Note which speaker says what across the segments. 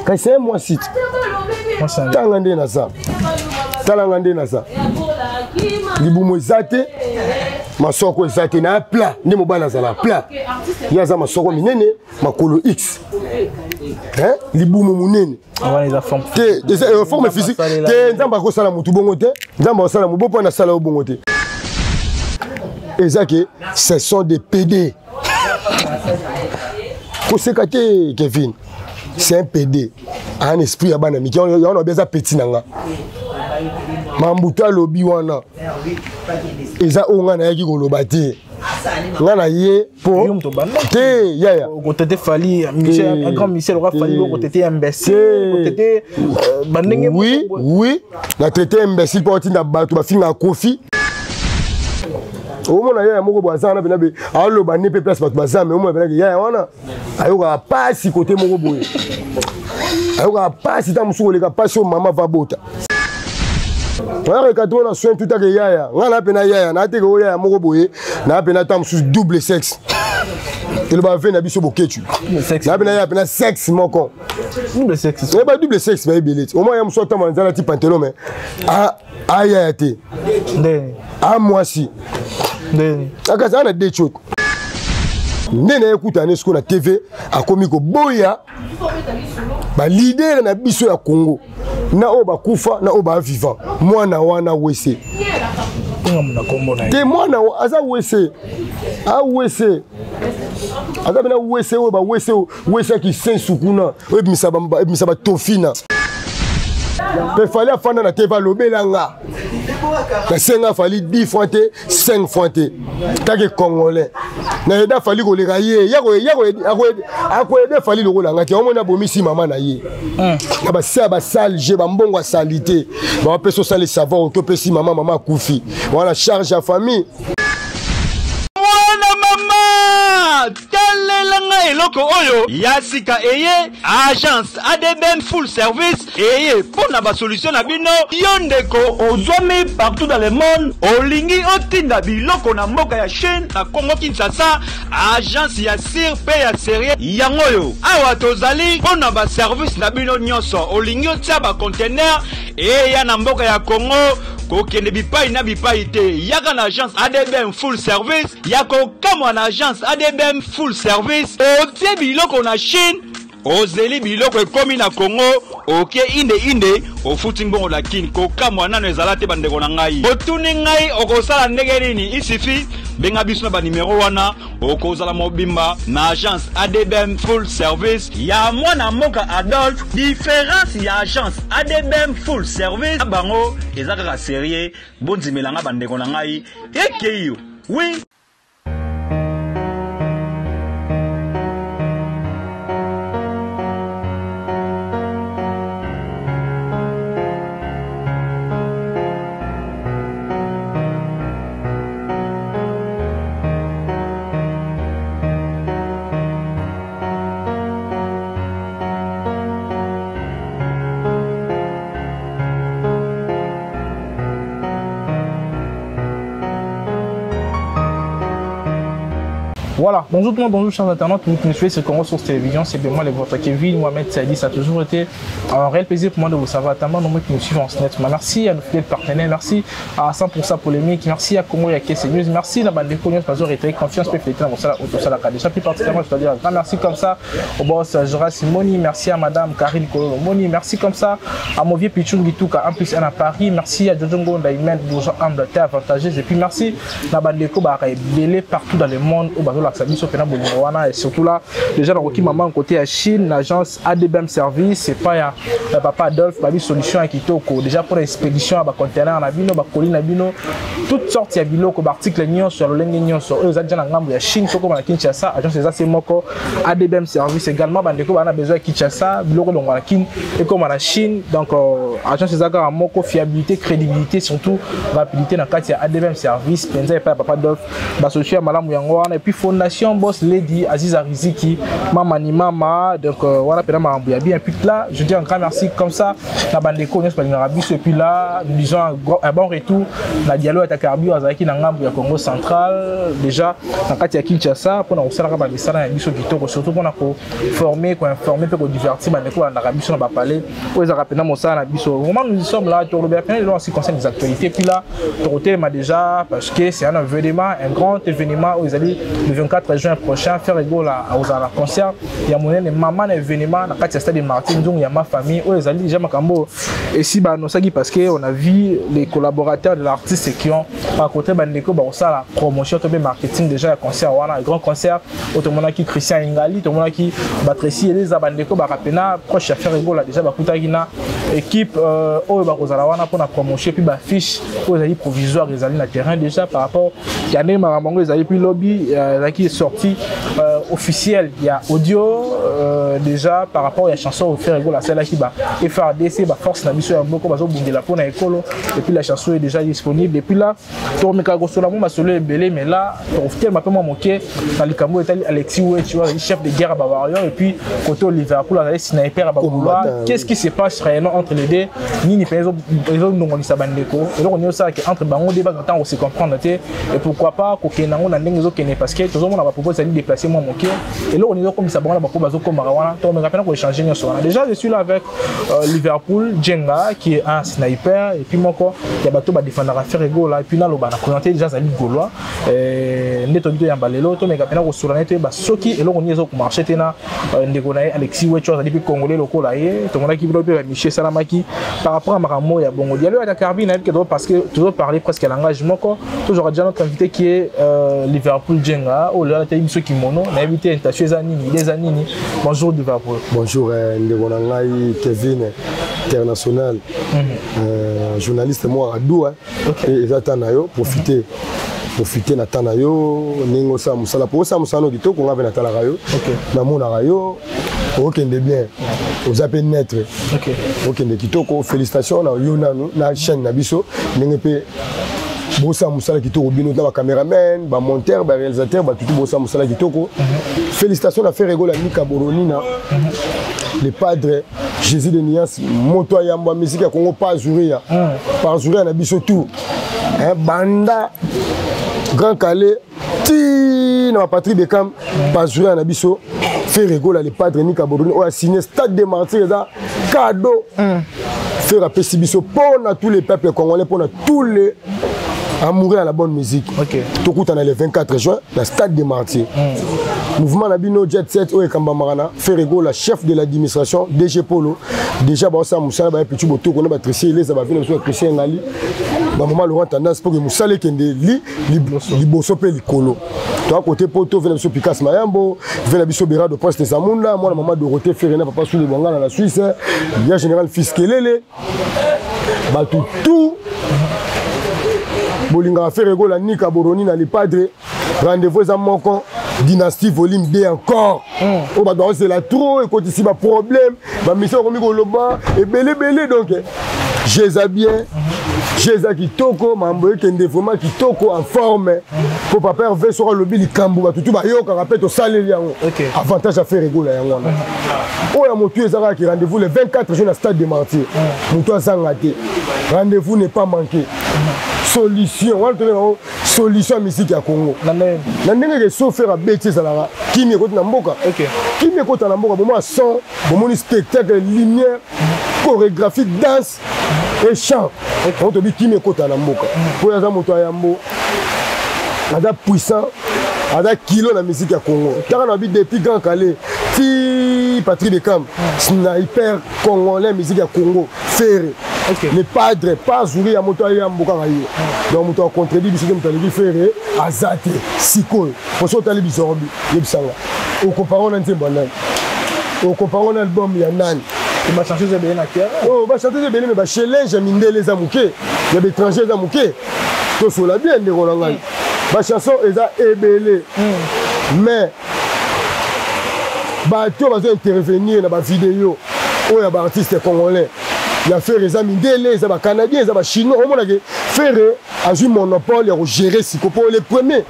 Speaker 1: Kasi ye mwasi tanga nde naza, talanga nde naza, libumu eza te, masoko eza te, na plat nde mobali azala plat, ye aza masoko minene, makolo x, libumu monene te, euh, forme physique te. Nzambe akosala motu bongo te, Nzambe akosala mobo mpo nasala yo bongo te. Eza ke ce sont des PD. Koseka te, Kevin, c'est un PD, un esprit ya bana mike. Yango na eza petit na nga mambutu alobi wana eza oyo ngai nayaki koloba te, nga na ye po te yaya.
Speaker 2: Okotete Fally, un grand Michel oka Fally, okotete imbécile, okotete euh, bandenge.
Speaker 1: Oui oui, na traité imbécile mpo otinda bato bafingaka Kofi. Omona yaya moko boye aza wana mpena be aloba nde mpe place bato baza me omona mpenake yaya wana ayokaka pasi kote moko boye, ayokaka pasi ntango mosusu koleka pasi oyo mama va bota. Oyaka to na soin tutake yaya, ngai na mpena yaya nateke oyo yaya moko boye na mpena ntango mosusu double sexe eloba ve na biso boketu na mpena yaya mpena sexe moko ba double sexe bayebele ti omoi ya mosusu atambola nzala ti pantelo me ayaya te amwasi akasi ana de coko nde na ye kutana sikoyo na TV, akomi koboya baleader na biso ya Congo, na oyo bakufa na oyo bavivant. Mwana wana wese te, mwana aza wese, awese aza mpena wese oyo bawese wese ya kisensu kuna oyo ebimisa batofina. Mpe Fally afanda na TV, alobela nga, nasenga Fally 10 francs te, 5 francs te. Kaka congolais na eda Fally koleka ye, akoyede Fally lokola nga te. Omoni abomisi mama na ye na base ya basale je bambongo asali te, bapesa osala savon oki opesi mama, mama akufi wana charge ya famille.
Speaker 3: Mwana mama, talela nga eloko oyo ya sika eye. Agence ADBM Full Service eye mpo na basolution na bino. Yo ndeko ozwami partout dans le monde, olingi otinda biloko na mboka ya Chine, na Congo Kinshasa, agence ya sir mpe ya serie yango oyo. Awa tozali mpo na baservice na bino nyonso. Olingi otia bacontener eya na mboka ya Congo, kokende bipai na bipai te, yaka na agence ADBM Full Service. Ya kokamwa, na agence ADBM Full Service, otie biloko na Chine, ozeli biloko ekomi na Congo, oke inde inde, ofuti mbongo na Kini. Kokamwa nano ezala te. Bandeko na ngai, otuni ngai okosala ndenge nini? Isifi benga biso na banimero wana, okozala mobimba na agence ADBM Full Service ya mwana mboka Adolphe. Différence ya agence ADBM Full Service bango eza kaka serie. Bondimelanga bandeko na ngai, ekei yo oui.
Speaker 2: Voilà, bonjour tout le monde, bonjour chers internautes, vous qui nous suivez sur Congo Source Télévision, c'est bien moi le votre Kevin Mohamed Saidi, ça a toujours été un réel plaisir pour moi de vous savoir, notamment nombreux qui nous suivent en net. Merci à nos fidèles partenaires, merci à 100% Polémique, merci à Congo Yakese News, merci à Bande News, parce que confiance, peut fêter dans Déjà plus particulièrement, je dois dire un grand merci comme ça au boss Jora Simoni, merci à madame Karine Kolomoni, merci comme ça à mon vieux Pichou Gituka, en plus à Paris, merci à Jojo Ngonda, Imen, Bourgeois, Humble, Terre Avantageuse, et puis merci à Bandeko Belé partout dans le monde, au Bazo Laksabiso, Pena Bolingwana, et surtout là, déjà dans Roki Maman, côté à Chine, l'agence ADBM Service, c'est pas ya papa Adolphe, Babi Solution à Kitoko, déjà pour l'expédition à conteneur, na bino, ba colis na bino, toutes sortes ya biloko, ba article nyonso, ya lolenge nyonso, oyo eza déjà na ngambo ya Chine, soko na Kinshasa, agence eza se moko ADBM Service. Également bandeko bana besoin ya Kinshasa, biloko longwa na Kin ekoma na Chine, donc euh, agence eza kaka moko, fiabilité, crédibilité, surtout rapidité na kati ya ADBM Service mpenza epai ya papa Adolphe, basolution ya malamu yango wana. Et puis Fondation Boss Lady Aziza Riziki, Mama ni Mama. Donc voilà, pena makambo ya bien. Et puis là, je dis un grand merci comme ça na bandeko nyonso balingaka biso. Et puis là, nous disons un bon retour na dialogue ya Takarbi azalaki na ngambo ya Congo central déjà na kati ya Kinshasa mpona kosalaka ba misala ya biso kitoko, surtout mpona ko former, ko informer mpe ko divertir bandeko balandaka biso na bapale oyo ezalaka mpena mosala na biso. Vraiment, nous sommes là, tolobela pena lelo en ce qui concerne les actualités. Puis là, tokotelema déjà parce que c'est un événement, un grand événement oyo ezali le 24 juin prochain. Ferre Gola akozala na concert ya monene, mama na événement, na kati ya stade Martyr, nzungu ya ma famille. Oyo ezali déjà makambo esi baannoncaki parce que on a vu les collaborateurs de l'artiste qui ont rencontré bandeko bakosala promotion to mpe marketing déjà ya concert wana, grand concert oyo tomonaki Christian Ingali, tomonaki Batresi Eleza, bandeko bakapena proche ya Ferre Gola déjà bakutaki na équipe oyo bakozala wana mpona promotion. Puis bafiche oyo ezali provisoire ezali na terrain déjà par rapport ya ndenge makambo yango ezali. Puis lobi ezalaki sortie officielle ya audio déjà par rapport ya chanson oyo Ferre Gola asalaki ba FARDC, baforce na biso ya moko bazobundela mpona ekolo. Et puis la chanson est déjà disponible. Et puis là, tokomeka kosola mo masolo ebele, mais là tokotelema mpe mwa moke na likambo etali Alexis Wetchi, oyo azali chef de guerre ya bawarrior, et puis côté au Liverpool azali sniper ya bagaulois. Qu'est-ce qui se passe réellement entre les deux? Nini mpe ezondongolisa bandeko? Eloko nini osalaki entre bango nde baza ntango se comprendre te? Et pourquoi pas kokende yango na ndenge ezokende? Parce que tozomona bapropos ezali déplacé mwa moke. Eloko nini ezokomisa bango na bapropos bazokomaka wana? Tokomeka mpena koéchange nyonso wana. Déjà, je suis là avec Liverpool Djenga, qui est un sniper et puis moko ya bato badefendaka Ferre Gola. Et puis naloba na présenter déjà, azali gaulois nde tobi toyamba lelo. Tomeka mpena kosola na ye, toyeba soki eloko nini ezokomarche te na ndeko na ye Alexis Wetcho, azali mpe congolais lokola ye. Tomonaki bino mpe bamiche esalamaki par rapport à makambo ya bongo. Dialogue ya Carbi nayebi ke parce que tozoparler presque langage moko. Tozwaka déjà notre invité qui est Liverpool Djenga, oyo lelo alateli biso kimono. Nayebi te intention eza nini, idée eza nini. Bonjour Liverpool.
Speaker 1: Bonjour ndeko na ngai Kevin international, journaliste moko adu eza ta na yo. Profite, profite na ta na yo ndenge osala mosala, po osala mosala no kitoko. Nga mpe natalaka yo, namonaka yo okende bien, oza mpe neutre, okende kitoko. Félicitation na yo nanu na chaîne na biso, ndenge mpe bosala mosala kitoko, bino na bacameraman, bamonteur, baréalisateur, batutu bosala mosala kitoko. Félicitation na Ferre Gola Mika Boronina, le padre Jésus de Nias, moto ayamba musique ya Congo, Pazuria, Pazuria na biso tout, banda Grand Calais ti na Patrik Beckham, Pazuria na biso Ferre Gola, le padre Nika Boroni, oyo asigné stade de Martyr. Eza cadeau Ferre apesi biso mpona tous les peuples congolais, mpona tous les amoureux à la bonne musique. Tokutana le 24 juin na stade de Martyr. Mouvement na bino Jet Set oyo ekambamaka na Ferre Gola, chef de l'administration, DG Polo, déjà baosala mosala. Baya pitu botoko na batricie eleza, bavina biso ya Christian Ngali, bamama Laurent Tendance, mpo ke mosala ekende li liboso mpe likolo. Toa kote poto ve na biso Pikas Mayambo, ve na biso Berado Poste Zamunda, mwana mama Dorothée Ferre na papa Sule Bwangana na Suisse, ya général Fiskelele, bato tout bolingaka Ferre Gola Nika Boroni na le padre. Rendez-vous eza moko, Dynastie volume 2 encore, oyo bato bakozela trop. Ekotisi baproblème, bamisi bakomi koloba ebelebele. Donc je eza bien, je eza kitoko, mambo ekende vraiment kitoko, en forme, po papa Herve soki alobi likambo, bato tu bayokaka mpe tosaleli yango. Avantage ya Ferre Gola yango wana. Oyo ya motu eza kaka rendez-vous le 24 juin na stade de Martyr, motu azanga te, rendez-vous n'est pas manqué. Solution wana tobenga yango solution ya musique ya Congo na ndenge ke so Ferre abeti, ezalaka kimi ekoti na mboka, kimi ekota na mboka. Bomona son, bomoni spectacle, lumière, chorégraphie, danse et chant. Yango tobi kimi ekota na mboka, mpo aza moto ya yambo, aza puissant, aza kilo na musique ya Congo. Taka na bi depuis Grand Calais ti Patrik Beckham, sniper congolais, musique ya Congo, Ferre le padre, pas zuri ya moto ayambo kaka ye. Donc moto acontredit biso te, moto aleki Ferre aza te. Sikoyo poso otali bizorbi, yebisanga okompare na nzembo ya nani, okompare na album ya nani?
Speaker 2: Bachanteuse ebele na terrain.
Speaker 1: Oh, bachanteuse ebele, mais bachallenge ya mindele eza moke, ya baétranger eza moke. Tosola bien, ndeko na ngai, bachanson eza ebele, mais bato oyo bazo intervenir na bavideo oyo ya baartiste congolais ya Ferre eza mindele, eza bacanadien, eza bachinois. Omonake Ferre azwi monopole ya kogérer siko, mpo le premier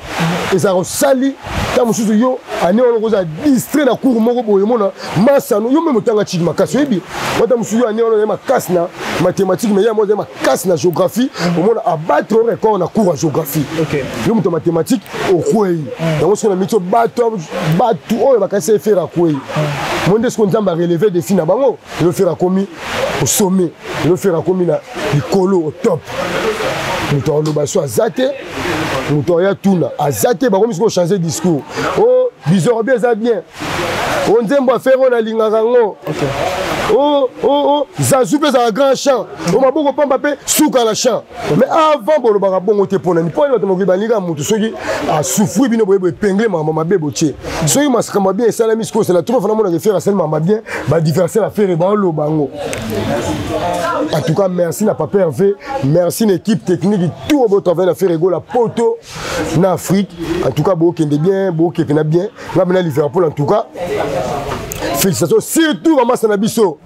Speaker 1: ezala kosali. Ntango mosusu yo ane wana okozala distrait na cours moko boye, omona masano yo meme otanga chiki makasi, oyebi wata mosusu yo ane wana ozali makasi na mathématique, mais ye yango ozali makasi na géographie, omona abattre record na cours ya géographie, yo moto ya mathématique okwei. Yango soki na miti bato bato oyo bakanisi ye Ferre akwei, mo nde soki Nzambe arelevé défi na bango, lelo Ferre akomi au sommet, lelo Ferre akomi na likolo, au top. Moto aloba so aza te, moto aya tuna aza te. Bakomi soki ochange discours, o bizorbi eza bien, o nzembo affaire oyo nalingaka yango, o zazu mpe ezala grand champ, o maboko pamba mpe suka na champ. Mais avant bolobaka bongo te. Mpo nani? Mpo bato mokili balingaka motu soki asouffrir, bino boye boepingle makambo mabe botie. Soki makambo bien esalami sikoyo, c'est la trop fana monaka Ferre asali makambo bien, baadversaire affaire baoloba yango. En tout cas, merci na papa Hervé, merci na équipe technique, tout oyo botravaille na Ferre Gola, poto na Afrique. En tout cas, bokende bien, bokende na bien. Nga na Liverpool, en tout cas félicitations, surtout bamasa na biso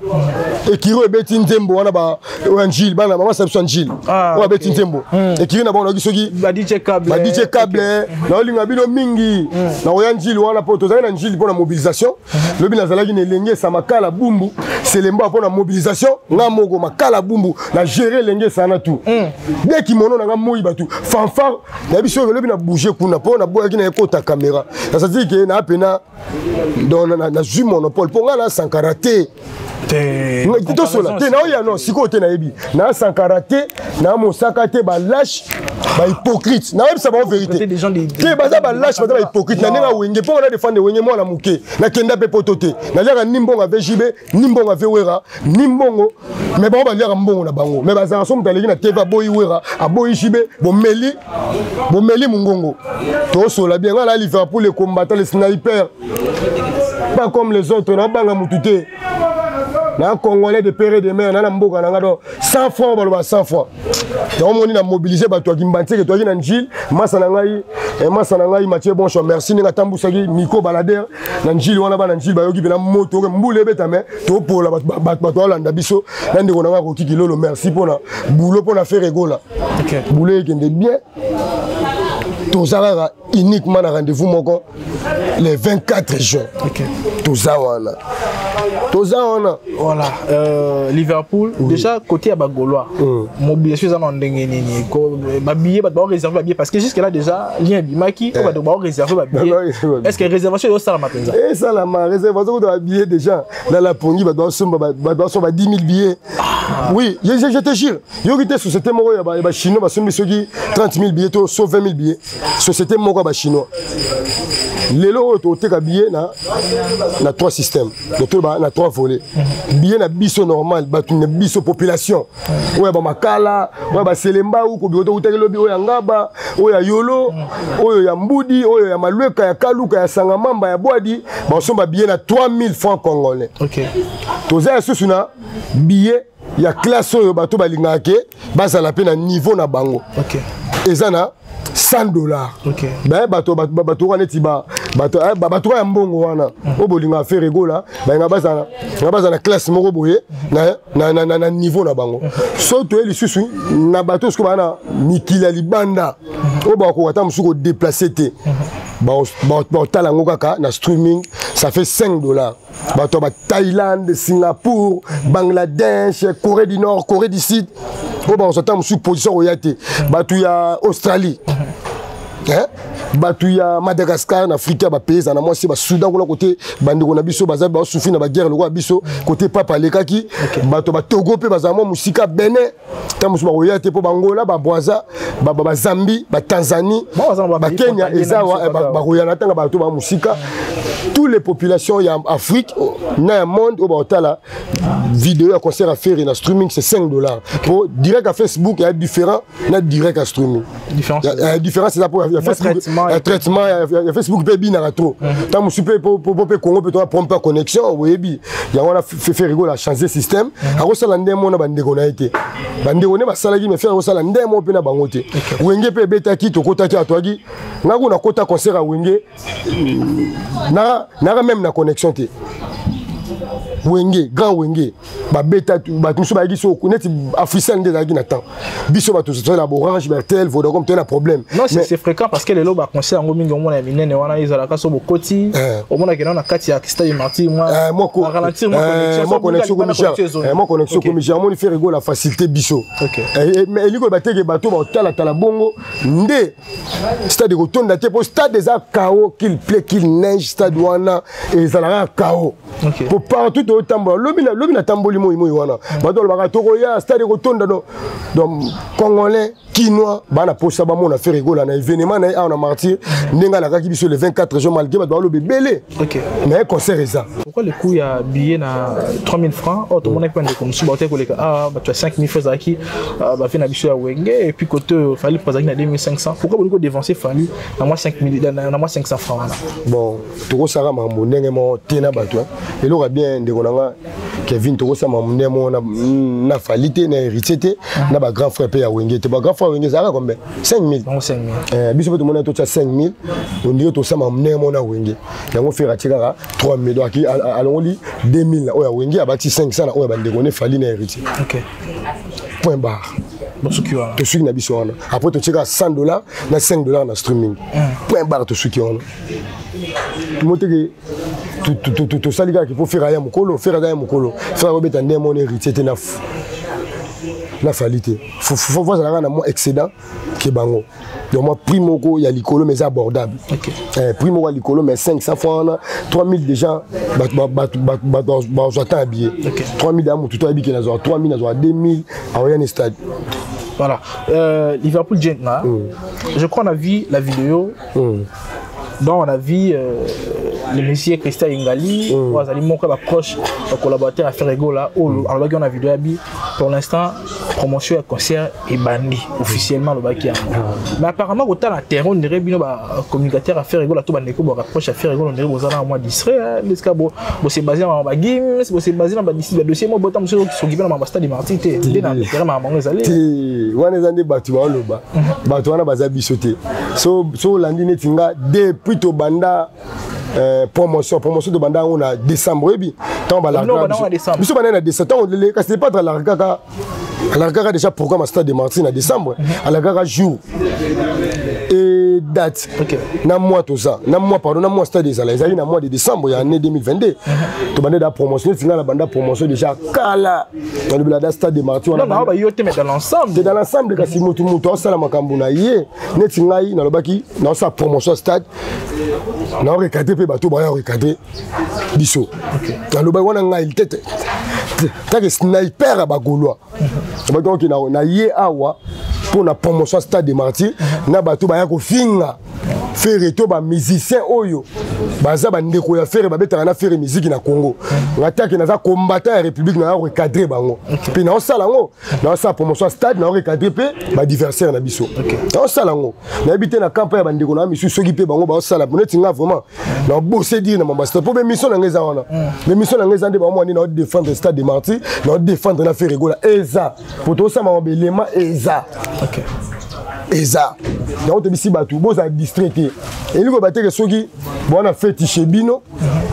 Speaker 1: ekiri ebeti nzembo wana, oyo Njili, bana bamasa biso ya Njili oyo abeti nzembo ekiri na bango. Nayoki soki
Speaker 2: ba DJ Cable.
Speaker 1: Ba DJ Cable, naolinga bino mingi. Nakoya Njili wana mpo tozalaki na Njili mpo na mobilisation. Lobi nazalaki na Elenge esa, Makala, Bumbu, Selemba mpo na mobilisation. Nga moko Makala, Bumbu, na géré Elenge esana tu de kimono na nga moi bato fanfare nayebi soki lobi na bouge kuna mpo naboyaki na ekota caméra, c'est-à-dire ke na pena donc nazwi monopole mpo nga na Sankara te. Tosola te, naoya non sikoyo te, nayebi na Sankara te, na mosaka te. Balâche, bahypocrite, nayebisa bango vérité te, baza balâche, baza bahypocrite na ndenge awenge mpo nga na défendre Wenge. Mwana moke nakenda mpe poto te, naliaka ni mbongo ave JB, ni mbongo ave Wera, ni mbongo. Mais bango baliaka mbongo na bango, mais bazalaka so moto aleki na TV, aboyi Wera, aboyi JB, bomeli bomeli mongongo. Tosola bien. Nga na Liverpool, le combattant, le sniper, pas comme les autres. Nabanga mutu te, na Congolais de père et de mère, na na mboka na nga. Donc 100 francs, baloba 100 francs. Yango moni na mobiliser bato ya Kimbanseke, toyaki na Njile. Masa na ngai, masa na ngai Mathieu Boncho, merci ndenge atambusaki micro baladeur na Njile wana. Bana Njile bayoki mpena moto oke mbula ebeta, me topola bato baolanda biso. Na ndeko na ngai akoki Kilolo, merci mpona boulot, mpona Ferre Gola. Boulot ekende bien. Toza kaka uniquement na rendez-vous moko, le 24 juin. Toza wana, toza wana.
Speaker 2: Voilà, Liverpool, oui. Déjà côté ya bagaulois, mobilisation eza na ndenge nini? Babillet, bato baoréserve babillet? Parce que jusque là déjà lien ebimaki oyo bato baoréserve babillet. Est ce que réservation ezosalama mpenza?
Speaker 1: Esalama, réservation kuta babillet déjà na la pongi, bato basomba, bato basomba 10 000 billets. Ah. Oui, je te jure, yoki te, société moko ya bachinois basombi soki 30 000 billets to so 20 000 billets, société moko ya bachinois. Lelo oyo toteka billet na trois systèmes, toloba na trois volets. Billet na biso normal, bato na biso, population oyo ya bamakala, oyo ya baselembau, kobiko tokutaki lobi, oyo ya Ngaba, oyo ya Yolo, oyo ya Mbudi, oyo ya Malweka, ya Kaluka, ya Sangamamba, ya Bwadi, basomba billet na 3000 francs congolais. Toza ya susu na billet ya classe oyo bato balingaka ke bazala mpe na niveau na bango, eza na 100 $. Bato bato wana neti bato ya mbongo wana oyo bolingaka Ferre Gola, balinga bazala na classe moko boye na niveau na bango. So toye lisusu na bato soki baa na mikili ya libanda oyo bakoka ata mosusu kodéplacer te, baotala yango kaka na streaming, ça fait 5 $. Bato ya bathaïlande, Singapour, Bangladesh, Corée du Nord, Corée du Sud, oyo bakozwa ata mosusu position koya te, bato ya Australie, bato ya Madagascar, na Afrika ya bapays eza na mwasi, basudan kuna kote bandeko na biso baza basouffrir na baguerre lokola biso kote papa alekaki. Bato batogo mpe bazala mwa mosika, Benin, ta mosusu bakoya te mpo bangola, babwaza, bazambie, batanzanie, bakenya eza bakoya na ntanga. Bato ba mosika, toutes les populations ya Afrique na ya monde oyo baotala vidéo ya concert ya Ferre na streaming, c'est 5 $. Po direct à Facebook ya différent na direct à streaming, différence eza po ya Facebook, ya traitement ya Facebook mpe ebinaka trop. Ntango mosusu mpe po mpe Congo mpe toa prompe connexion, oyebi yango wana. Ferre Gola changer système, akosala nde mona bandeko na ye te, bandeko nde basalaki, mais Ferre akosala nde mo mpe na bango te. Wenge mpe ebetaki, tokotaki, atwaki nga kuna kota concert ya Wenge, naka même na connexion te. Wenge, grand Wenge, babeta bato mosusu bayaki so neti Africell nde ezalaki na temps. Biso bato tozali na Orange, Bertel, Vodacom, toyei na problème.
Speaker 2: Non, c'est fréquent parce que lelo baconcert yango mingi, omona ya minene wana ezalaka so bokoti, omonaki nao na kati ya Stade des Martyrs, mwa ralentir
Speaker 1: mwa connexion komi cher, mwa connexion komi cher. Omoni, Ferre Gola facilité biso, mais elingi koloba teke bato baotalatala bongo nde stade ekotonda te, mpo stade eza chaos. Qu'il pleut, qu'il neige, stade wana ezalaka chaos, po partout toyotambola. Lobi lobi natamboli moi moi wana, bato balobaka tokoya, stade ekotonda. Donc Congolais, Kinois bana posa bamona Ferre Gola na événement na ye awa na Martyr, ndenge alakaki biso le 24 juin, malgré bato baloba ebele, mais concert eza.
Speaker 2: Pourquoi le coût ya billet na 3000 francs? Oyo tomonaki bandeko mosusu baotaki koleka awa, bato ya 5000 francs ezalaki bafe na biso ya Wenge, et puis côté oyo Fally azalaki na 2500. Pourquoi bolingi kodevancer Fally na mwa 5000, na mwa 500 francs wana?
Speaker 1: Bon, tokosaka makambo ndenge moko te na bato. Eloko ya bien, ndeko na nga Kevin, tokosala makambo ndenge moko na Fally te, na Héritier te, na bagrand frère mpe ya Wenge te. Bagrand frère Wenge ezalaka combien? 5000. Biso mpe tomoni totya 5000, ondire tosala makambo ndenge moko na Wenge. Yango Ferre atie kaka 3000, donc alongoli 2000 na oyo ya Wenge, abati 500 na oyo ya bandeko ne Fally na Héritier. Point barre. Tosuki na biso wana. Après totie kaka 100 $ na 5 $ na streaming. Point barre, tosuki wana. Moteke tosali kaka mpo Ferre aya mokolo, Ferre aza ya mokolo. Ferre akobeta nde mona Héritier te na Fally te. Faut azalaka na mwa excédent ke bango. Donc mwa prix moko ya likolo, mais eza abordable. Prix moko ya likolo, mais 500 francs wana, 3000 déjà bato bazwa temps ya billet 3000 ya motu to ayebi ke nazwa 3000, nazwa 2000, aoya ni stade.
Speaker 2: Voilà. Liverpool Gentna, je crois on a vu la vidéo dont on a vu le monsieur Christian Ingali, azali moko ba proche collaborateur à Ferre Gola, oyo alobaki na vidéo abi pour l'instant promotion ya concert ebandi officiellement, alobaki yango. Mais apparemment kotala terrain, on dirait bino ba communicateur à Ferre Gola to bandeko ba rapproche à Ferre Gola, on dirait bozala na mwa distrait l'eska bo bo se baser na ba games, bo se baser na ba dossier mo bota mosusu s'occuper na ba Stade Martyr te, nde na terrain makambo ezali.
Speaker 1: Te, wana eza nde bato baoloba. Bato wana baza biso te. So so olandi neti nga, depuis tobanda promotion, tobanda yango na décembre. Oyebi ntango balarga biso, banda na décembre, ntango kasi pas alarga kaka, alakaka déjà programme à Stade de Martyr na décembre, alakaka jour et date na mois toza na mois, pardon, na mois stade ezala, ezalaki na mois de décembre ya année 2022. Tobande da promotion. Neti nga na banda promotion déjà kala, nalobela da Stade de Martyr.
Speaker 2: Wana yo te, mais dans l'ensemble.
Speaker 1: C'est dans l'ensemble, kasi motu motu aosala makambo na ye. Neti ngai nalobaki naosala promotion stade, naorecadre mpe bato baya recadre biso. Nalobaki wana ngai tete take sniper ya Bagaulois, nalobaki oke na ye awa mpo na promotion Stade de Martyr, na bato baya kofinga Ferre to bamusicien oyo baza bandeko ya Ferre, babetaka na Ferre miziki na Congo. Ngataki naza combattant ya République, na recadre bango mpe naosala yango, naosala promotion ya stade, naorecadre mpe baadversaire na biso, naosala yango. Nayebi te na camp ya bandeko na misusu soki mpe bango baosala. Neti nga vraiment nabose dire na mamba stade, mpo bemission na nga eza wana. Bemission na nga eza nde bamwa nde naodéfendre Stade de Martyr, naodéfendre na Ferre Gola. Eza po tosala makambo belema, eza eza yango. Tobisi bato bozala distrait te. Elingi koyeba teke soki bwana feti chez bino,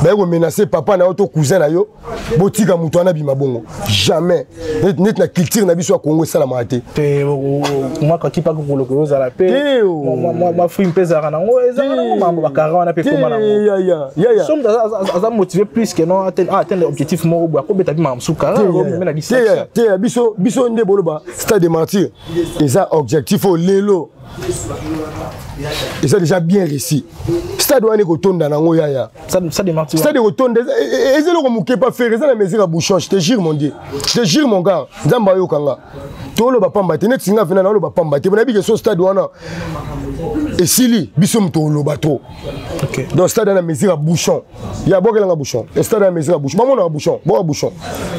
Speaker 1: baye komenace papa na yo to cousin na yo, botika moto wana bima bongo, jamais. Neti na culture na biso ya Congo esalamaka te.
Speaker 2: Te, mwa kaki mpaka koloko ozala mpe mwa fruit mpe ezalaka nango, ezalaka nango makambo bakara wana mpe ekoma nango. So moto aza motivé plus que non atteindre objectif moko boye, akobeta mpe makambo mosusu kara na distraction.
Speaker 1: Te, biso biso nde boloba Stade de Martyr eza objectif oyo lelo eza déjà bien réussi. Stade wana ekotonda nango, yaya. Stade ekotonda, eza eloko moke pa Ferre, eza na mesure ya bouchon. Je te jure, mon Dieu, je te jure, mon gars, Nzambe ayokanga, toloba pamba te. Neti nga vena naoloba pamba te, nayebi ke so stade wana esili, biso moto oloba trop. Donc stade wana mesure ya bouchon, ya bokelanga bouchon, stade wana mesure ya bouchon, bamonaka bouchon, boka bouchon,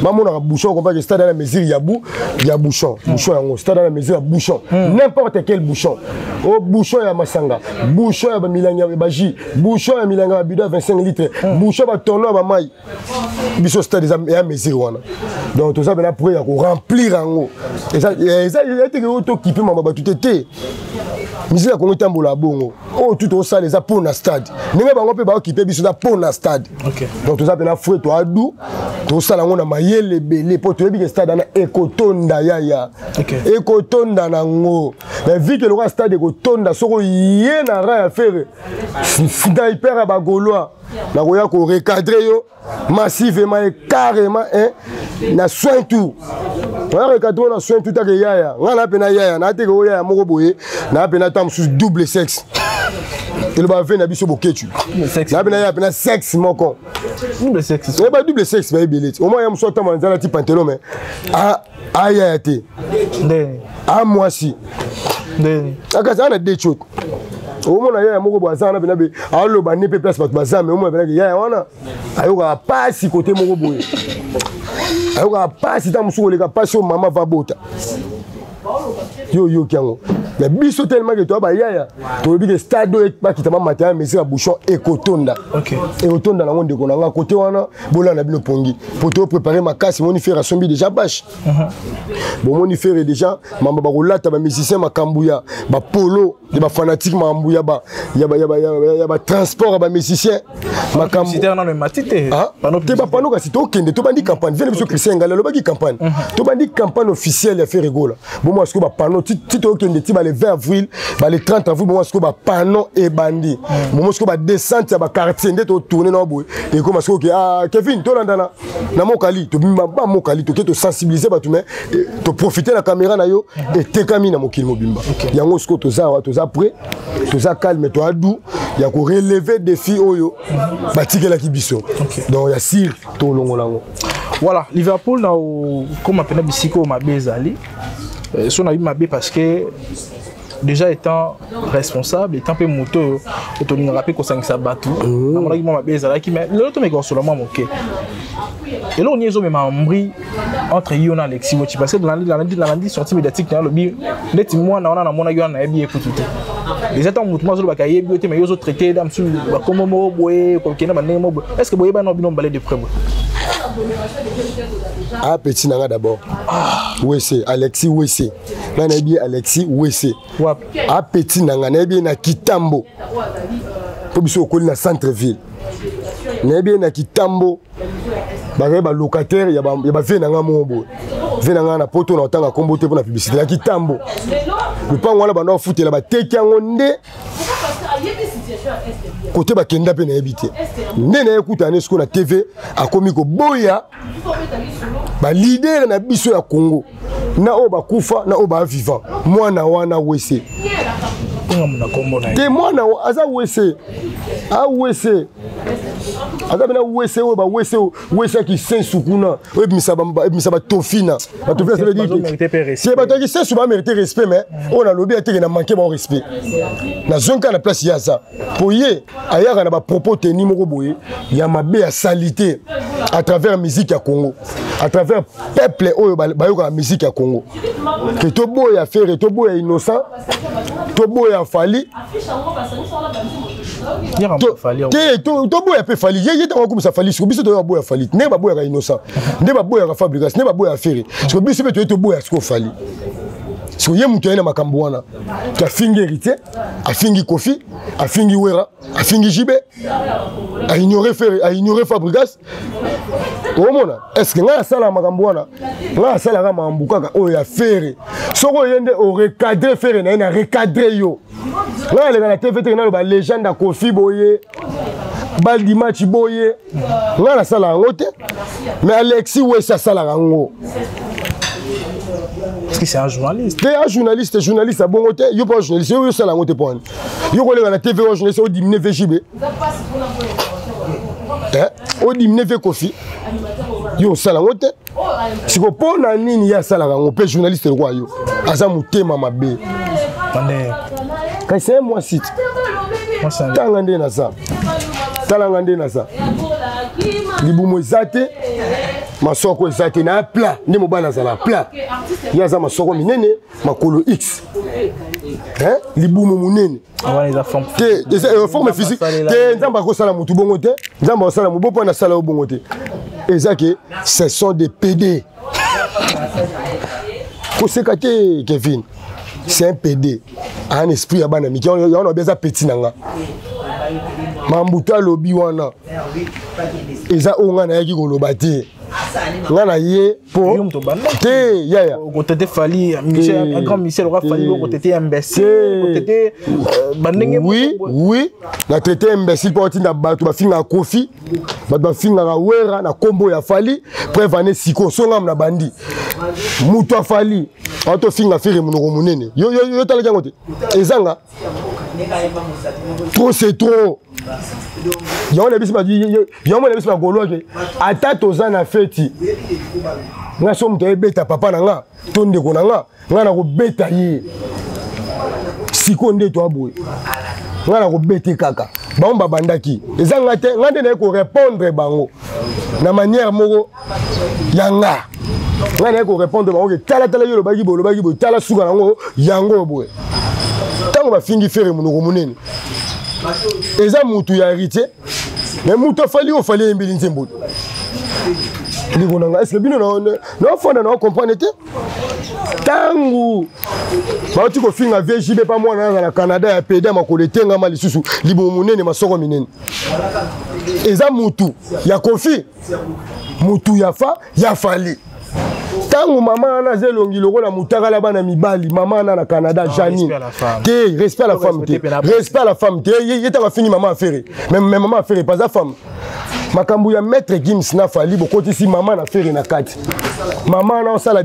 Speaker 1: bamonaka bouchon, comprend que stade wana mesure ya bu ya bouchon, bouchon yango, stade wana mesure ya bouchon, n'importe quel bouchon, o bouchon ya masanga, bouchon ya bamilangi ya bajus, bouchon ya milangi ya babidon ya 25 litres, bouchon ya batonneau ya bamai, biso stade eza ya mesure wana. Donc toza mpena prêt ya koremplir yango. Eza teke oyo tokipe mama bato te te. Musique ya Congo etambola bongo. Oyo tu tosala eza mpo na stade. Ndenge bango mpe baokipe biso eza mpo na stade. Donc toza mpena frais, toadu tosala yango na mayele ebele mpo toyebi ke stade wana ekotonda yaya. Ekotonda nango. Mais vu que lokola stade ekotonda, soki oye na rang ya Ferre, sniper ya bagaulois, nakoya korecadre yo massivement et carrément, hein, na soin tout. Oya recadre na soin tout take yaya. Nga na pena yaya, na teke oya moko boye, na pena ta mosusu double sexe. Eloba ve na biso boketu. Na pena yaya pena sexe moko.
Speaker 2: Double sexe.
Speaker 1: Eh ba double sexe ba ebele. Au moins ya mosusu atamba nzala ti pantalon mais a ayaya te.
Speaker 2: Ndeni.
Speaker 1: A mwasi.
Speaker 2: Ndeni.
Speaker 1: Akasa ana de chot. Omona yaya moko boye aza wana mpena be aloba nde mpe place bato baza me omona mpenake yaya wana ayokaka pasi kote moko boye, ayokaka pasi ntango mosusu koleka pasi oyo mama va bota yo. Oyoki yango mais biso tellement ke toya bayaya, toyebi ke stade oyo bakita mamata ya mesure ya bouchon ekotonda, ekotonda nango. Ndeko na nga, kote wana bolanda bino pongi po toprépare makasi. Moni Ferre asombi déjà bâche, bomoni Ferre déjà mamba bakolata bamusicien, makambo ya bapolo ya bafanatique, makambo ya batransport ya bamusicien,
Speaker 2: makambo
Speaker 1: te bapano. Kasi tokende, tobandi campagne. Vene biso Christian Ngali alobaki campagne, tobandi campagne officielle ya Ferre Gola. Bomwa sikoyo bapano ti tokende ti bale 20 avril, bale 30 avril. Bomwa sikoyo bapano ebandi, bomwa sikoyo badescente ya baquartier nde totourne na boye. Ekoma sikoyo ke ah, Kevin, tolandana na mokali, tobima ba mokali, toke tosensibilize bato, mais toprofite na caméra na yo etekami na mokili mobimba. Yango sikoyo toza awa, toza prêt, toza calme, toza doux ya korelever défi oyo batikelaki biso. Donc ya sire tolongola yango.
Speaker 2: Voilà, Liverpool na okóma mpena bisika oyo mabe ezali so nayebi mabe, parce que déjà étant responsable, étant mpe moto oyo tolingaka mpe kosangisa bato, namonaki mwa mabe ezalaki. Mais lelo tomeka kosola mwa moke. Eloko nini ezomema embrouille entre yo na Alexis Mochi? Parce que nalandi sortie médiatique na alobi neti mwana wana namonaki wana, nayebi ye kutu te. Déjà ntango motu mo azolobaka ayebi yo te, mais yo ozotraite da mosusu bakombo moko boye, kokende bandenge moko boye. Est ce que boyebani na bino mibale de près boye?
Speaker 1: Ah, petit nanga d'abord, ah. Wese Alexis Wese, ngai nayebi ye Alexis Wese. A petit nanga, nayebi ye na Kitambo, mpo biso okoli na centre ville. Nayebi ye na Kitambo, bazali balocataire ya bavie na nga moko boye, vie na nga na poto na otanga kombo te mpo na publicité. Na Kitambo, lupango wana banda bafutela, bateki yango nde kote bakenda mpe nayebi te nde naye kutana ne sikoyo na TV. Akomi koboya baleader na biso ya Congo, na oyo bakufa na oyo bavivant. Mwana wana Wese te, mwana aza Wese, awese aza mpena Wese oyo bawese, Wese ya Kisensu kuna oyo ebimisa batofina. Batofina te, bato ya Kisensu bamérite respect, mais oyo nalobi ateke na manke bao respect, nazongi kaka na place ye aza, po ye ayaka na bapropos teni moko boye ya mabe, ya salité à travers musique ya Congo, à travers peuple oyo bayokaka musique ya Congo, ke toboya Ferre, toboya Innocent, toboya Fally te, toboya mpe Fally. Ye ntango akomisa Fally, siko biso toyoka boya Fally ndenge baboyaka Innocent, nde baboyaka Fabrigas, nde baboyaka Ferre. Siko biso mpe toye toboya siko Fally. Siko ye moto aye na makambo wana ke afingi Héritier, afingi Kofi, afingi Wera, afingi Jibe, aignore Ferre, aignore Fabrigas. Omona, est ce que ngai asalaka makambo wana? Ngai asalaka makambo kaka oyo ya Ferre. Soki oye nde orecadre Ferre na ye, na recadre yo. Ngai aleka na TV te naloba légende ya Kofi boye, baldimachi boye, ngai nasalaka yango te. Mais Alexis Wesi asalaka yango.
Speaker 2: Parce que c'est un journaliste.
Speaker 1: Te, un journaliste, journaliste abongo te. Yo mpo journaliste yo osala yango te mpo wani yo koleka na TV wa journaliste odimine VJB, odimine ve Kofi, yo osala yango te. Siko mpo na nini ye asalaka yango mpe journaliste lokola yo aza motema mabe? Kasi ye mwasi te, tanga nde naza, talanga nde naza, libumu eza te, masoko eza te, na plat nde mobali azala plat. Ye aza masoko minene, makolo x, libumu monene te, eza forme physique te. Nzambe akosala motu bongo te, Nzambe akosala mobo mpo nasala yo bongo te. Eza ke ce sont des PD. Koseka te, Kevin, c'est un PD. Aza esprit ya bana mike. Yango na eza petit na nga. Mambutu alobi wana eza oyo ngai nayaki koloba te, nga na ye po te yaya.
Speaker 2: Okotete Fally, Michel, grand Michel oka Fally, okotete imbécile, okotete bandenge.
Speaker 1: Oui, na traité imbécile mpo otinda bato bafingaka Kofi, bato bafingaka Wera na nkombo ya Fally. Preuve ane sikoyo songam na bandi moto afali aotofinga Ferre monoko monene. Yo talaki yango te, ezanga trop, c'est trop. Yango na biso, yango na biso bagaulois ke ata toza na feti, nga so moto ayebeta papa na nga to ndeko na nga, nga na kobeta ye. Sikoyo nde toa boye, nga na kobete kaka bango babandaki, eza nga te. Nga nde naye korépondre bango na manière moko ya nga. Ngai naye korépondre bango ke talatala, yo olobaki boye, olobaki boye, tala suka nango yango boye. Ntango bafingi Ferre monoko monene, eza mutu ya Héritier, mais mutu afali oyo Fally eyembeli nzembo. Ndeko na ngai, est-ce bino naofanda na ocomprendre te? Ntango bauti kofinga VJB pa mwana naza na Canada ya pede makolo etengama lisusu, libumu monene, masoko minene, eza mutu ya Kofi, mutu ya fa ya Fally. Ntango mama wana aza elongi lokola mutakala bana mibali, mama wana na Canada, Janine te, respect à la femme te, respect à la femme te. Ye ntango afingi mama afere, mais mama afere paza femme. Makambo ya Maître Gims na Fally, bokotisi mama na Ferre na kati. Mama wana osala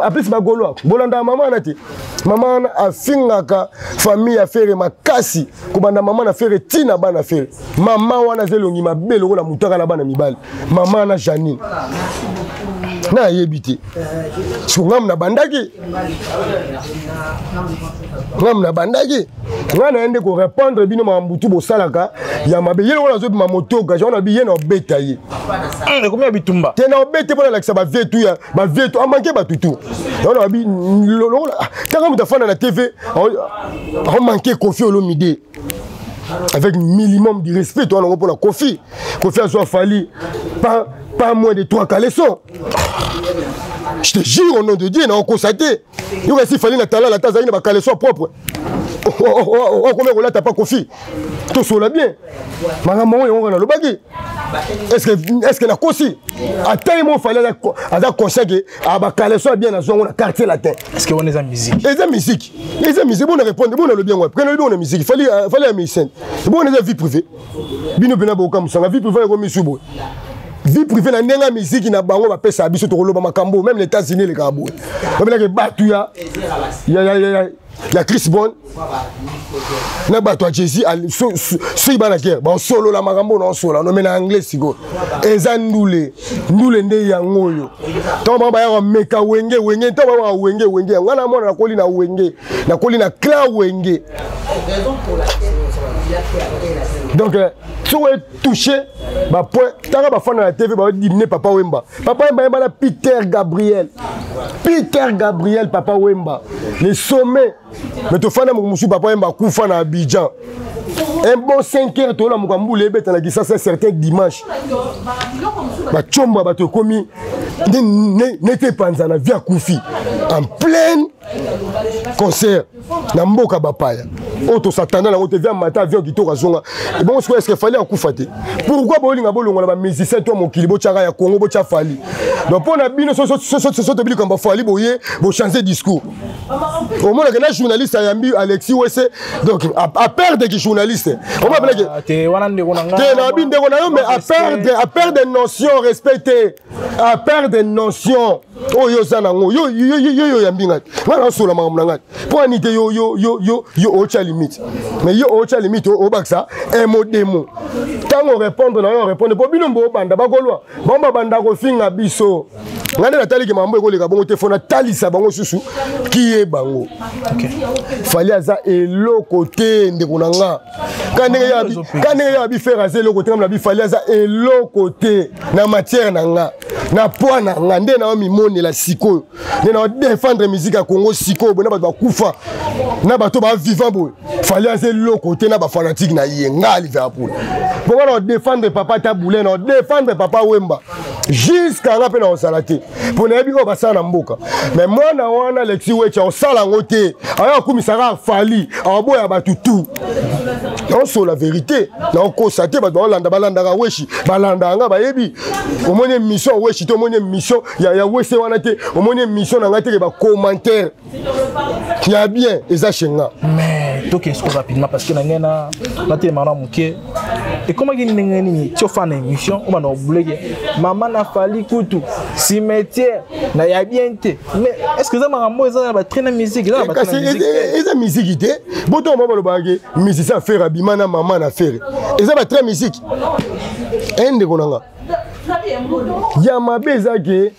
Speaker 1: apesi bagaulois bolandaka mama wana te. Mama wana afingaka famille ya Ferre makasi, kobanda mama na Ferre ntina bana Ferre. Mama wana aza elongi mabe lokola mutaka na bana mibali. Mama wana Janine, nayebi te siko ngamu nabandaki, ngamu nabandaki, ngai naye nde korépondre bino makambo bosalaka ya mabe. Ye lokola azobima motoka jango na bi ye na obeta ye.
Speaker 2: Ekomi ya bitumba.
Speaker 1: Te, na obete mpo nalakisa bavie tu ya bavie tu amanke bato tu. Yango na babi lokola ntango moto afanda na TV aomanke Kofi Olomide, avec minimum de respect toi nango mpona Kofi. Kofi azwa Fally pas moins de trois caleçons, je te jure au nom de Dieu, naokosa te. Yoka esi Fally na talala ata azalaki na bacaleçon propre okomi kolata pa Kofi. Tosola bien makambo yango, yango nalobaki. Est ce que nakosi? Ata ye mo Fally aza conscient ke bacaleçon ya bien nazwango na Quartier Latin.
Speaker 2: Est ce que wana eza musique?
Speaker 1: Eza musique, eza musique. Bona répondre, bona lobi yango, prene lobi wana musique. Fally, Fally ya musicien, bona eza vie privée. Bino mpena bokamusanga vie privée ekomi su boye. Vie privée na ndenge ya miziki na bango bapesaka biso, tokoloba makambo. Même les États-Unis elekaka boye, babelaki bato ya Chris Brown na bato ya Jésus soki bana guerre basolola makambo na osola nome na anglais. Sikoyo eza ndule ndule nde yango oyo. Ntango bango bayaka meka Wenge, Wenge, ntango bayaka Wenge, Wenge yango wana mwana nakoli na Wenge, nakoli na clan Wenge. Donc soki etouche bapoint, ntanga bafanda na TV baodimine Papa Wemba. Papa Wemba yemba na Peter Gabriel, Peter Gabriel, Papa Wemba le sommet. Mais tofanda moko mosusu, Papa Wemba akufa na Abidjan, un bon 5 heures tolamuka, mbula ebeta na Kisasa, certain dimanche, bacomba bato ekomi nete epanzana. Vieux akufi en pleine concert na mboka bapaya oyo tosatanda nango te. Vieux mata avion kitoko azonga. Ebongo sikoyo, est-ce Fally akufa te? Pourquoi bolinga bolongola bamusicien to mokili, botyaka ya Congo, botya Fally? Donc mpo na bino so tobi likambo Fally boye bochange discours. Omonaka na journaliste ayambi Alexis Wese, donc aperdre ki journaliste.
Speaker 2: Te
Speaker 1: nabi ndeko na yo, mais aperdre notion, respecte, aperdre notion oyo oza nango. Yo yo oyambi ngai, ngai naosola makambo na ngai. Mpo ani te yo yo yo yo yo otya limite, mais yo otya limite, obakisa un mot, deux mots. Ntango répondre na yo, répondre mpo bino mbobanda bakolwa bango babanda kofinga biso. Ngai nde nataliki makambo ekoleka bongo te, fo natalisa bango susu kiye bango. Fally aza eloko te, ndeko na nga. Ka ndenge ya biFerre aza eloko te, na biFally aza eloko te na matière na nga, na poids na nga. Nde na mimonela sikoyo, nde na défendre musique ya Congo sikoyo boye, na bato bakufa na bato bavivant boye. Fally aza eloko te na bafanatike na ye. Nga Liverpool mpo nga na défendre papa Tabule, na défendre Papa Wemba jusqu'à nga mpe na kosala te. Mpo nayebi oyo basala na mboka. Mais mwana wana Alexis Wetchi osala yango te. Aya akumisaka Fally, aboya bato tout. Naosola vérité, naokosa te. Bato baolanda, balandaka Weshi, balandaka nga, bayebi. Omoni émission ya Weshi te, omoni émission ya Wese wana te, omoni émission na ngai te ke bacommentaire ya bien eza chez nga.
Speaker 2: Mais tokende siko rapidement, parce que na ngai na natelema na moke. Ekomaki ndenge nini ti ofanda na émission oyo bana obuleke mama na Fally kutu cimetière na ya bien te? Mais est ce que eza makambo eza na batrain na musique, eza na batrain
Speaker 1: na musique te? Eza musique te. Boto mama balobaka ke musicien Ferre abima na mama na Ferre, eza batrain musique. Ndeko na nga, ya mabe eza ke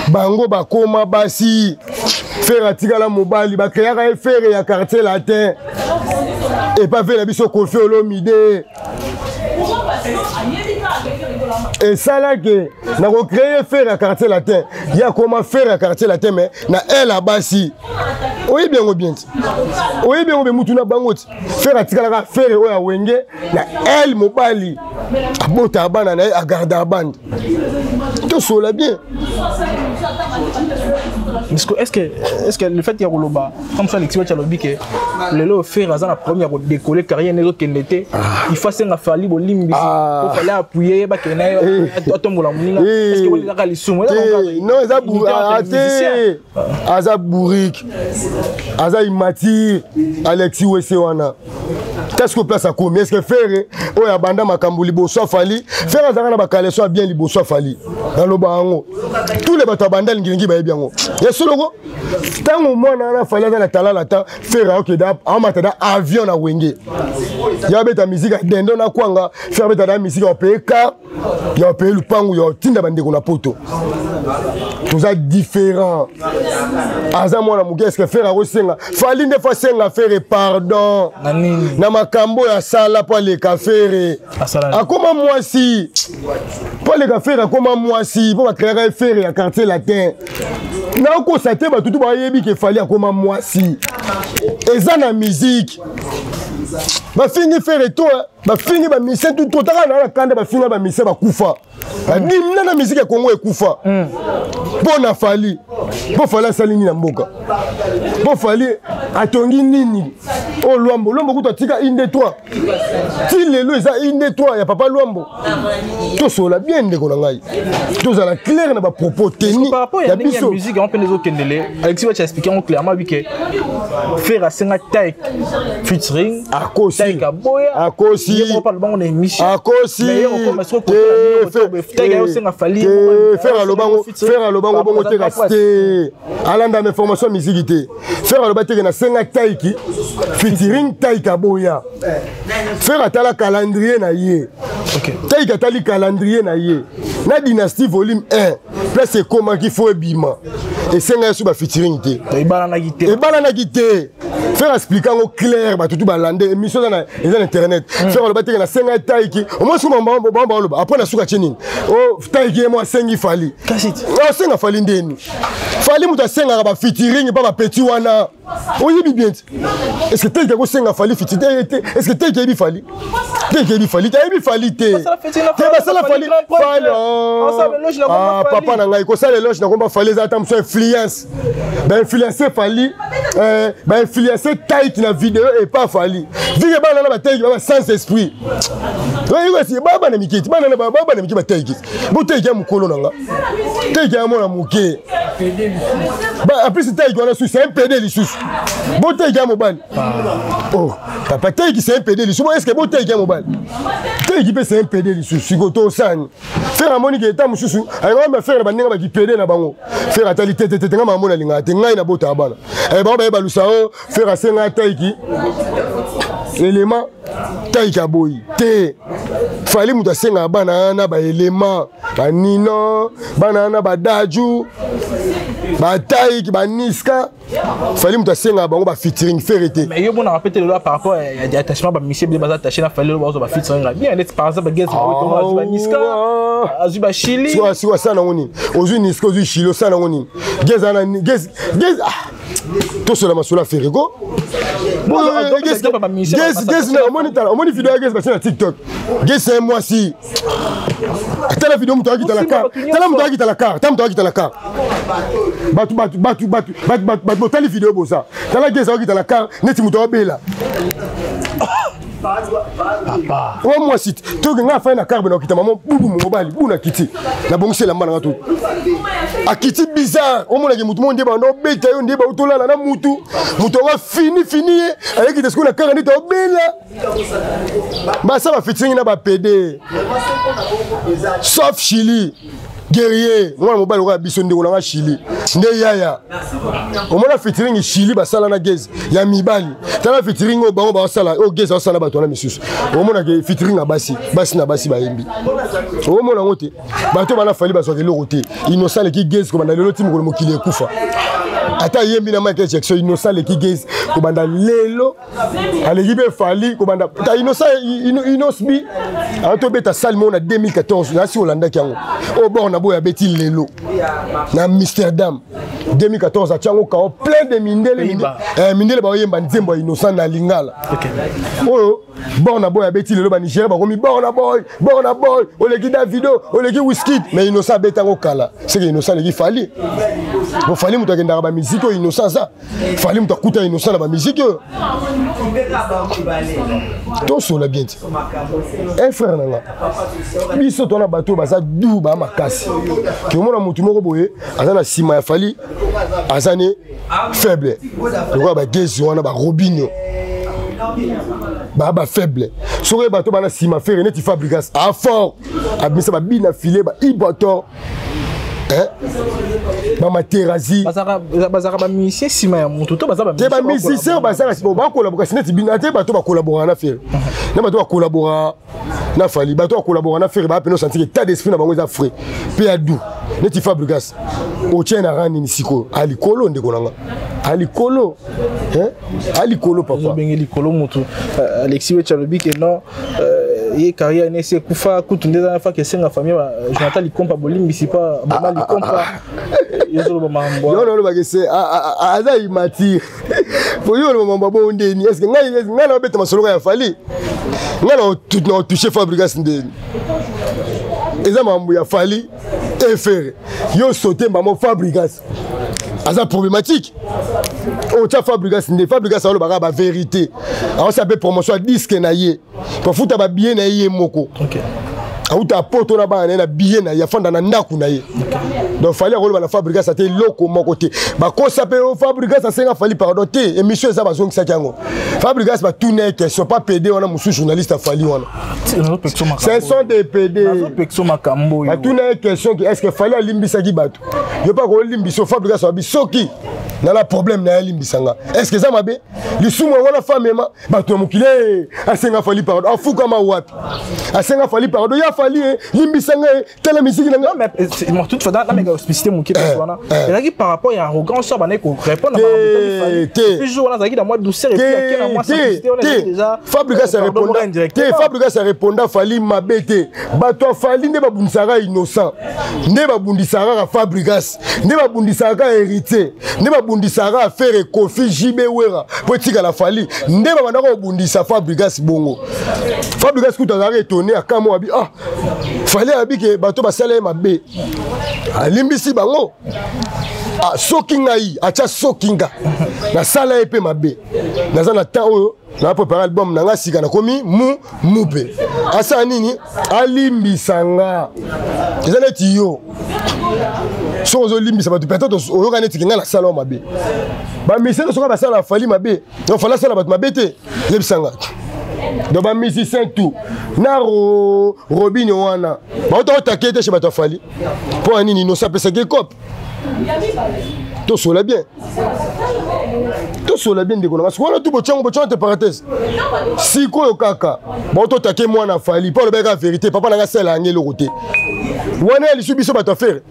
Speaker 1: bango bakoma basi, Ferre atikala mobali. Bakreaka ye Ferre ya Quartier Latin epa ve na biso Koffi Olomide. Esalaki na kocreye Ferre ya Quartier Latin, ye akoma Ferre ya Quartier Latin, mais na ele basi. Oyebi yango bien ti, oyebi yango be mutu na bango ti. Ferre atikalaka Ferre oyo awenge na ele mobali, abotaka bana na ye, agardaka bande. Tosola bien.
Speaker 2: Parce que est-ce que le fait ya koloba comme ça, Alexis Wetchi alobi ke lelo Ferre aza na problème ya kodécoller, carrière ne ezokende te, il faut asenga Fally bolimbisi, po Fally appuyer ye, bakende na ye, atombola moninga, est-ce que bolingaka lisumu?
Speaker 1: Non, eza te. Aza bourrique, aza immature, Alexis Wese wana. Qu'est-ce que place akomi? Est-ce que Ferre oyo abanda makambo liboso afali, Ferre azalaka na bakaleso ya bien liboso afali. Naloba yango, tous les bato abanda lingilingi bayebi yango ya soloko. Ntango mwana wana Fally aza na talala ta, Ferre aokeda, aomata da avion na Wenge, ya abeta musique ya dendo na kwanga. Ferre abeta da musique ya opeye car, ya opeye lupangu, ya otinda bandeko na Poto. Toza différent, aza mwana moke. Est-ce Ferre akosenga Fally? Nde fo asenga Ferre pardon na makambo oyo asala mpo aleka. Ferre akoma mwasi mpo aleka. Ferre akoma mwasi mpo bakreaka ye Ferre ya Quartier Latin. Nakosa te, bato tu bayebi ke Fally akoma mwasi. Eza na musique, bafingi Ferre to bafingi bamusicien tu totaka na kanda, bafinga bamusicien, bakufa, badimna na musique ya Kongo ekufa mpo na Fally. Mpo Fally asali nini na mboka? Mpo Fally atongi nini? Oyo Lwambo, Lwambo kutu atika inde 3 ti lelo, eza inde 3 ya papa Lwambo. Tosola bien, ndeko na ngai, tozala clair na bapropos teni
Speaker 2: ya biso. Musique yango mpe ezokendele. Alexis Wetchi explique yango clairement bi ke Ferre asenga Tayc featuring.
Speaker 1: Akosi.
Speaker 2: Tayc aboya.
Speaker 1: Akosi.
Speaker 2: Ye moko palo bango na émission.
Speaker 1: Akosi.
Speaker 2: Tayc ayosenga Fally.
Speaker 1: Ferre alobango, Ferre alobango bongo te. Kasi te, alanda ma information ya musique te. Ferre aloba teke nasenga Tayc featuring, Tayc aboya. Ferre atala calendrier na ye. Tayc atali calendrier na ye na Dynastie volume 1, place ekomaki fo ebima, esenga ye so bafeaturing te.
Speaker 2: Ebalanaki te.
Speaker 1: Ebalanaki te. Ferre explique yango clair, bato tu balande émission eza na internet. Ferre aloba teke nasenga Tayc omoi soki bango baloba. Après na suka tie nini? O Tayc ye mo asengi Fally, asenga Fally ndeni? Fally moto asengaka bafeaturing mpa bapeti wana, oyebi bien ti. Est ce que Tayc akosenga Fally featuring te? Est ce que Tayc ayebi Fally? Tayc ayebi Fally te, ayebi Fally te te. Basala Fally, Fally papa na ngai, kosala éloge na komba Fally eza ata mosu influence. Bainfluence Fally, bainfluence Tayc na video epa Fally. Vike bana na batayc baba sans esprit, bana mike ti, bana bana mike batayc. Botayc ya mokolo na nga, Tayc ya mwana moke. En plus Tayc wana susu, c'est un PD lisusu. Botayc ya mobali, oh papa, Tayc c'est un PD lisusu. Est ce que botayc ya mobali, Tayc mpe c'est un PD lisusu? Siko tosani, Ferre amoni ke eta mosusu alingaka Ferre na bandenge bakipede na bango. Ferre atali te te te, nga mama alingaka te, ngai nabotaka bana bango bayeba lusa. O Ferre asenga Tayc élément, Tayc aboyi te. Fally moto asengaka bana wana baelema, banino bana wana, badaju, batayc, baniska. Fally moto asengaka bango bafeaturing, Ferre te.
Speaker 2: Mais yo monaka peut-être lelo par rapport ya attachement, bamusicien bile baza attaché na Fally, lelo bazwa bafeaturing bien net. Par exemple Gaz, azwi baniska, azwi bachili.
Speaker 1: Siko asala nango nini? Ozwi niska, ozwi chili, osala nango nini? Gaz ana Gaz, Gaz, tosola masolo ya Ferre ko. Omoni, tala, omoni video ya Gesi batie na TikTok. Gesi ye mwasi, tala video, moto akita la car, tala moto akita la car, tala moto akita la car. Bato, bato, bato, bato, bato, bato, botali video, boza tala Gesi akita la car neti moto abela. Oyo mwasi toke, ngai afai na car bena okita mama bubu mobali bu na kiti, nabongisi elamba nanga to akiti bizarre. Omonaki motu moko nde banda obeta yo, nde bautolala na mutu, moto yango afini fini ye, ayekita sikoyo na kaka nde taobela basa bafitiringi na bapede, sauf Chili guerrier, mwana mobali lokola biso, ndeko nanga Chili nde yaya. Omona featuring Chili basala na Gezi ya mibali, tala featuring oyo bango basala, oyo Gezi asala bato wana misusu. Omonake featuring ya basi, basi na basi bayembi, omona yango te. Bato bana Fally bazwaka eloko te. Innocent aleki Gezi kobanda lelo ti mokolo mokili ekufa. Ata ayembi na Michael Jackson, Innocent aleki Gezi kobanda lelo, aleki mpe Fally kobanda ta. Innocent, Innoss'B atobeta salle moko na 2014, nasi olandaki yango oyo bor na boyo abeti lelo na Amsterdam 2014, atiango kao plein de mindele, mindele baoyemba nzembo ya Innocent na lingala. Oyo bor na boy abeti lelo, Banigéria bakomi bor na boy, bor na boy oleki Davido, oleki Wizkid, mais Innocent abetango kala. Seke Innocent aleki Fally, bo Fally moto akendaka bamiziki oyo Innocent aza. Fally moto akuta Innocent na bamiziki oyo. Tosola bien ti un frère na nga. Biso twana bato oyo baza du baa makasi, ke omona motu moko boye aza na nsima ya Fally, aza ne faible lokola bagezi wana, baRobinho baa bafaible. Soki oye bato bana nsima Ferre neti Fabregas a fort, abimisa babina file baibator, bamaterasi.
Speaker 2: Bazalaka bamusicien nsima ya motu to baza?
Speaker 1: Te, bamusicien oyo bazalaka bakolabora kasi neti bino te. Bato bakolabora na Ferre na bato bakolabora na Fally, bato bakolabora na Ferre baa pene osentir état d'esprit na bango eza frais mpe ya doux neti Fabregas. Otie na rang nini sikoyo? Alikolo, ndeko nanga, alikolo, alikolo papa.
Speaker 2: Obenge likolo motu. Alexis Wechi alobi ke non, ye carrière nesi ekufa kutu, nde eza faki esenga famille Jonathan Likompa bolimbisi pa mama Likompa. Yozoloba makambo.
Speaker 1: Yo nolobaka se aza immature po yo oloba mambo abo ndeni. Est-ce ngai naobeta masolo ya Fally, ngai na otouche Fabregas ndeni? Eza mambo ya Fally e Ferre, yo saute mbamo Fabregas aza problématique. Otya Fabregas nde Fabregas alobaka bavérité, aosala mpe promotion ya disque na ye, bafuta babillet na ye ye moko, auta poto na bana na ye na billet na ye, afanda na ndako na ye. Donc Fally akoloba na Fabregas ate eloko moko te. Bakosa mpe Fabregas asenga Fally pardon te. Émission eza, bazongisaki yango. Fabregas batuna ye question pa pd wana mosusu, journaliste afali wana, ce sont des PD. Batuna ye question ke est ce que Fally alimbisaki bato? Yo mpe akolimbisa. Fabregas abi soki nala problème na ye, alimbisanga. Est ce que eza mabe lisumu yango wana? Famema bato ya mokili asenga Fally pardon, afukama wapi? Asenga Fally pardon ya Fally e limbisanga ye, tala misiki na
Speaker 2: nga. Toutefois, nameka explicité moke place wana ezalaki par rapport ya arrogance oyo bandaki korépondre.
Speaker 1: Te.
Speaker 2: Jour wana azalaki na mwa douceur et puis ake na mwa simplicité wana déjà.
Speaker 1: Fabregas areponda te, Fabregas areponda Fally mabe te. Bato ya Fally nde babundisaka Innocent, nde babundisaka kaka Fabregas, nde babundisaka kaka Héritier, nde babundisaka kaka Ferre, Koffi, JB, Wera, po etikala Fally. Nde babandaka kobundisa Fabregas bongo. Fabregas kutu azalaka étonné, akamo abi ah, Fally abi ke bato basala ye mabe, alimbisi bango. Ah, soki ngai atya, soki nga nasala ye mpe mabe, naza na temps oyo na prépare album na nga sika, nakomi mu mupe, asala nini? Alimbisa nga. Eza neti yo soki ozolimbisa bato, peut-être oyoka neti ke ngai nasala o mabe. Bamusicien soki basala Fally mabe, donc Fally asala bato mabe te, yebisanga. Donc bamusicien tout na Robinho wana bauta otake te chez bato ya Fally mpo ya nini? Innocent apesaki ekope. Tosola bien, tosola bien, ndeko nanga. Sikoyo wana tu botyango, botyango te parenthèse. Sikoyo kaka baototake mwana Fally mpo alobaki kaka vérité: papa nanga asala yango eloko te. Wana ya lisu biso bato affaire,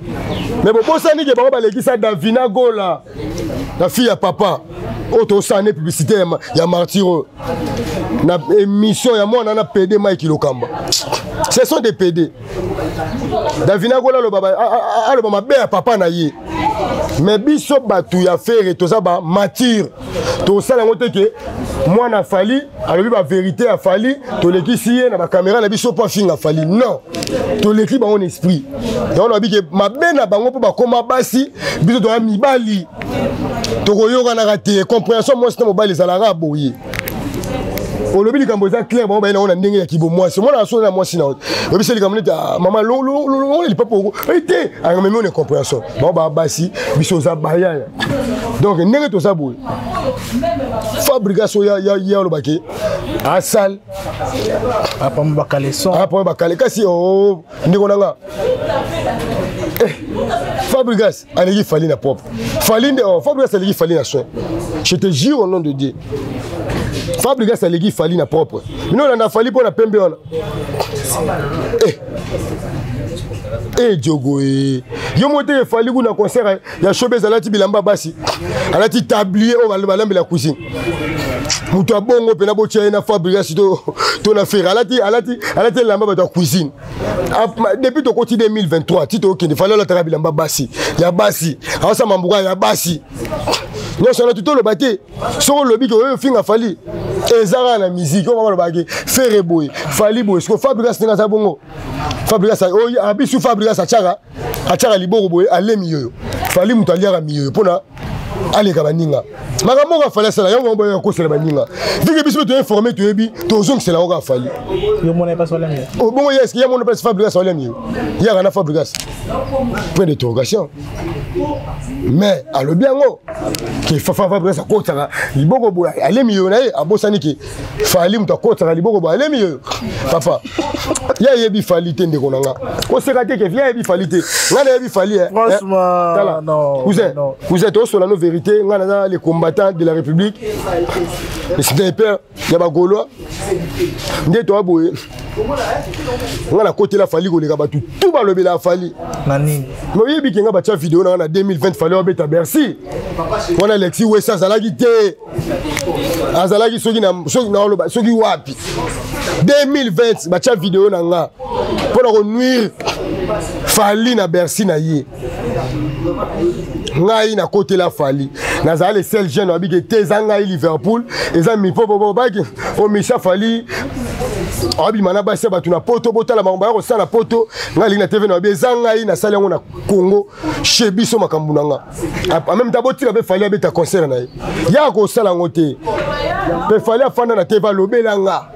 Speaker 1: mais bobosani ke bango balekisa Davina Gola na fille ya papa oyo tosala ne publicité ya martyr oyo na émission ya mwana na PD Mike Lokamba. Ce sont des PD. Davina Gola aloba mabe ya papa na ye. Mais biso bato ya Ferre toza ba mature, tosala yango te ke mwana Fally alobi ba vérité ya Fally, tolekisi ye na bakamera na biso mpo afinga Fally. Non, toleki bango na esprit. Yango nabi ke mabe na bango mpo bakoma basi, biso toya mibali, tokoyokanaka te. Compréhension mwasi na mobali ezalaka boye. Olobi likambo eza clair, bango baye nango na ndenge ya kibomwasi. Omona asolo na mwasi na yo, oyebisa likambo neti: "Ah, mama, longola lipapo te." Amemi one compréhension. Bango baa basi, biso oza bayaya. Donc ndenge toza boye, Fabregas oyo ya olobaki asal
Speaker 2: apamba bakaleson.
Speaker 1: Apamba bakale. Kasi oh, ndeko na nga, Fabregas aleki Fally na propre. Fally nde, oh, Fabregas aleki Fally na soin, je te jure au nom de Dieu. Fabregas aleki Fally na propre. Bino olanda Fally mpo na pembe wana. Eh, jogo e yo mo te. Fally kuna concert ya showbuzz alati bilamba basi, alati tablier oyo balambela cuisine. Moto abongo mpena botia ye na Fabregas to na Ferre. Alati elamba bato ya cuisine. Depuis tokoti 2023 ti tokende, Fally alataka bilamba basi ya basi, aosala mambuka ya basi nyonso wana. Toloba te, soki olobi ke oyo ofinga Fally, eza kaka na musique oyo balobaki Ferre boye, Fally boye. Siko Fabregas ndenge aza bongo, Fabregas oyo abisu, Fabregas atiaka liboko boye, alemi yoyo. Fally moto aliaka miyoyo mpona aleka baninga. Makambo moko a Fally asala yango, boye akosela baninga. Vike biso mpe toinforme, toyebi, tozongisela yango kaka Fally. Bongo ye eske ya mona place Fabregas aolia miyo yaka na Fabregas? Point d'interrogation. Mais alobi yango ke Fabregas akotaka liboko boye, alemi yoyo na ye. Abosani ke Fally moto akotaka liboko boye, alemi yoyo. Papa, ye ayebi Fally te. Ndeko na nga, koseka te ke ye ayebi Fally te. Nga nayebi Fally.
Speaker 2: Tala
Speaker 1: cousin, cousin, tosola no vérité. Nga naza le combattant de la République, le sniper ya bagaulois. Nde toya boye, nga nakotela Fally koleka bato tu balobela Fally.
Speaker 2: Na nini?
Speaker 1: Mais oyebi ke nga batia video na nga na 2020, Fally abeta Bercy wana, Alexis Wesa azalaki te, azalaki soki naoloba soki wapi. 2020 batia video na nga mpo na konuire Fally na Bercy na ye. Ngai nakotela Fally, nazala le seul jeune abike te. Eza ngai Liverpool, eza mipopopo baki omisa Fally abima na basi ya bato na Poto. Botala makambo baya kosala na Poto. Ngai alingi na TV na babi, eza ngai nasali yango na Congo chez biso. Makambo na nga en même temps, botika mpe Fally abeta concert na ye. Yaka kosala yango te. Mpe Fally afanda na TV, alobela nga.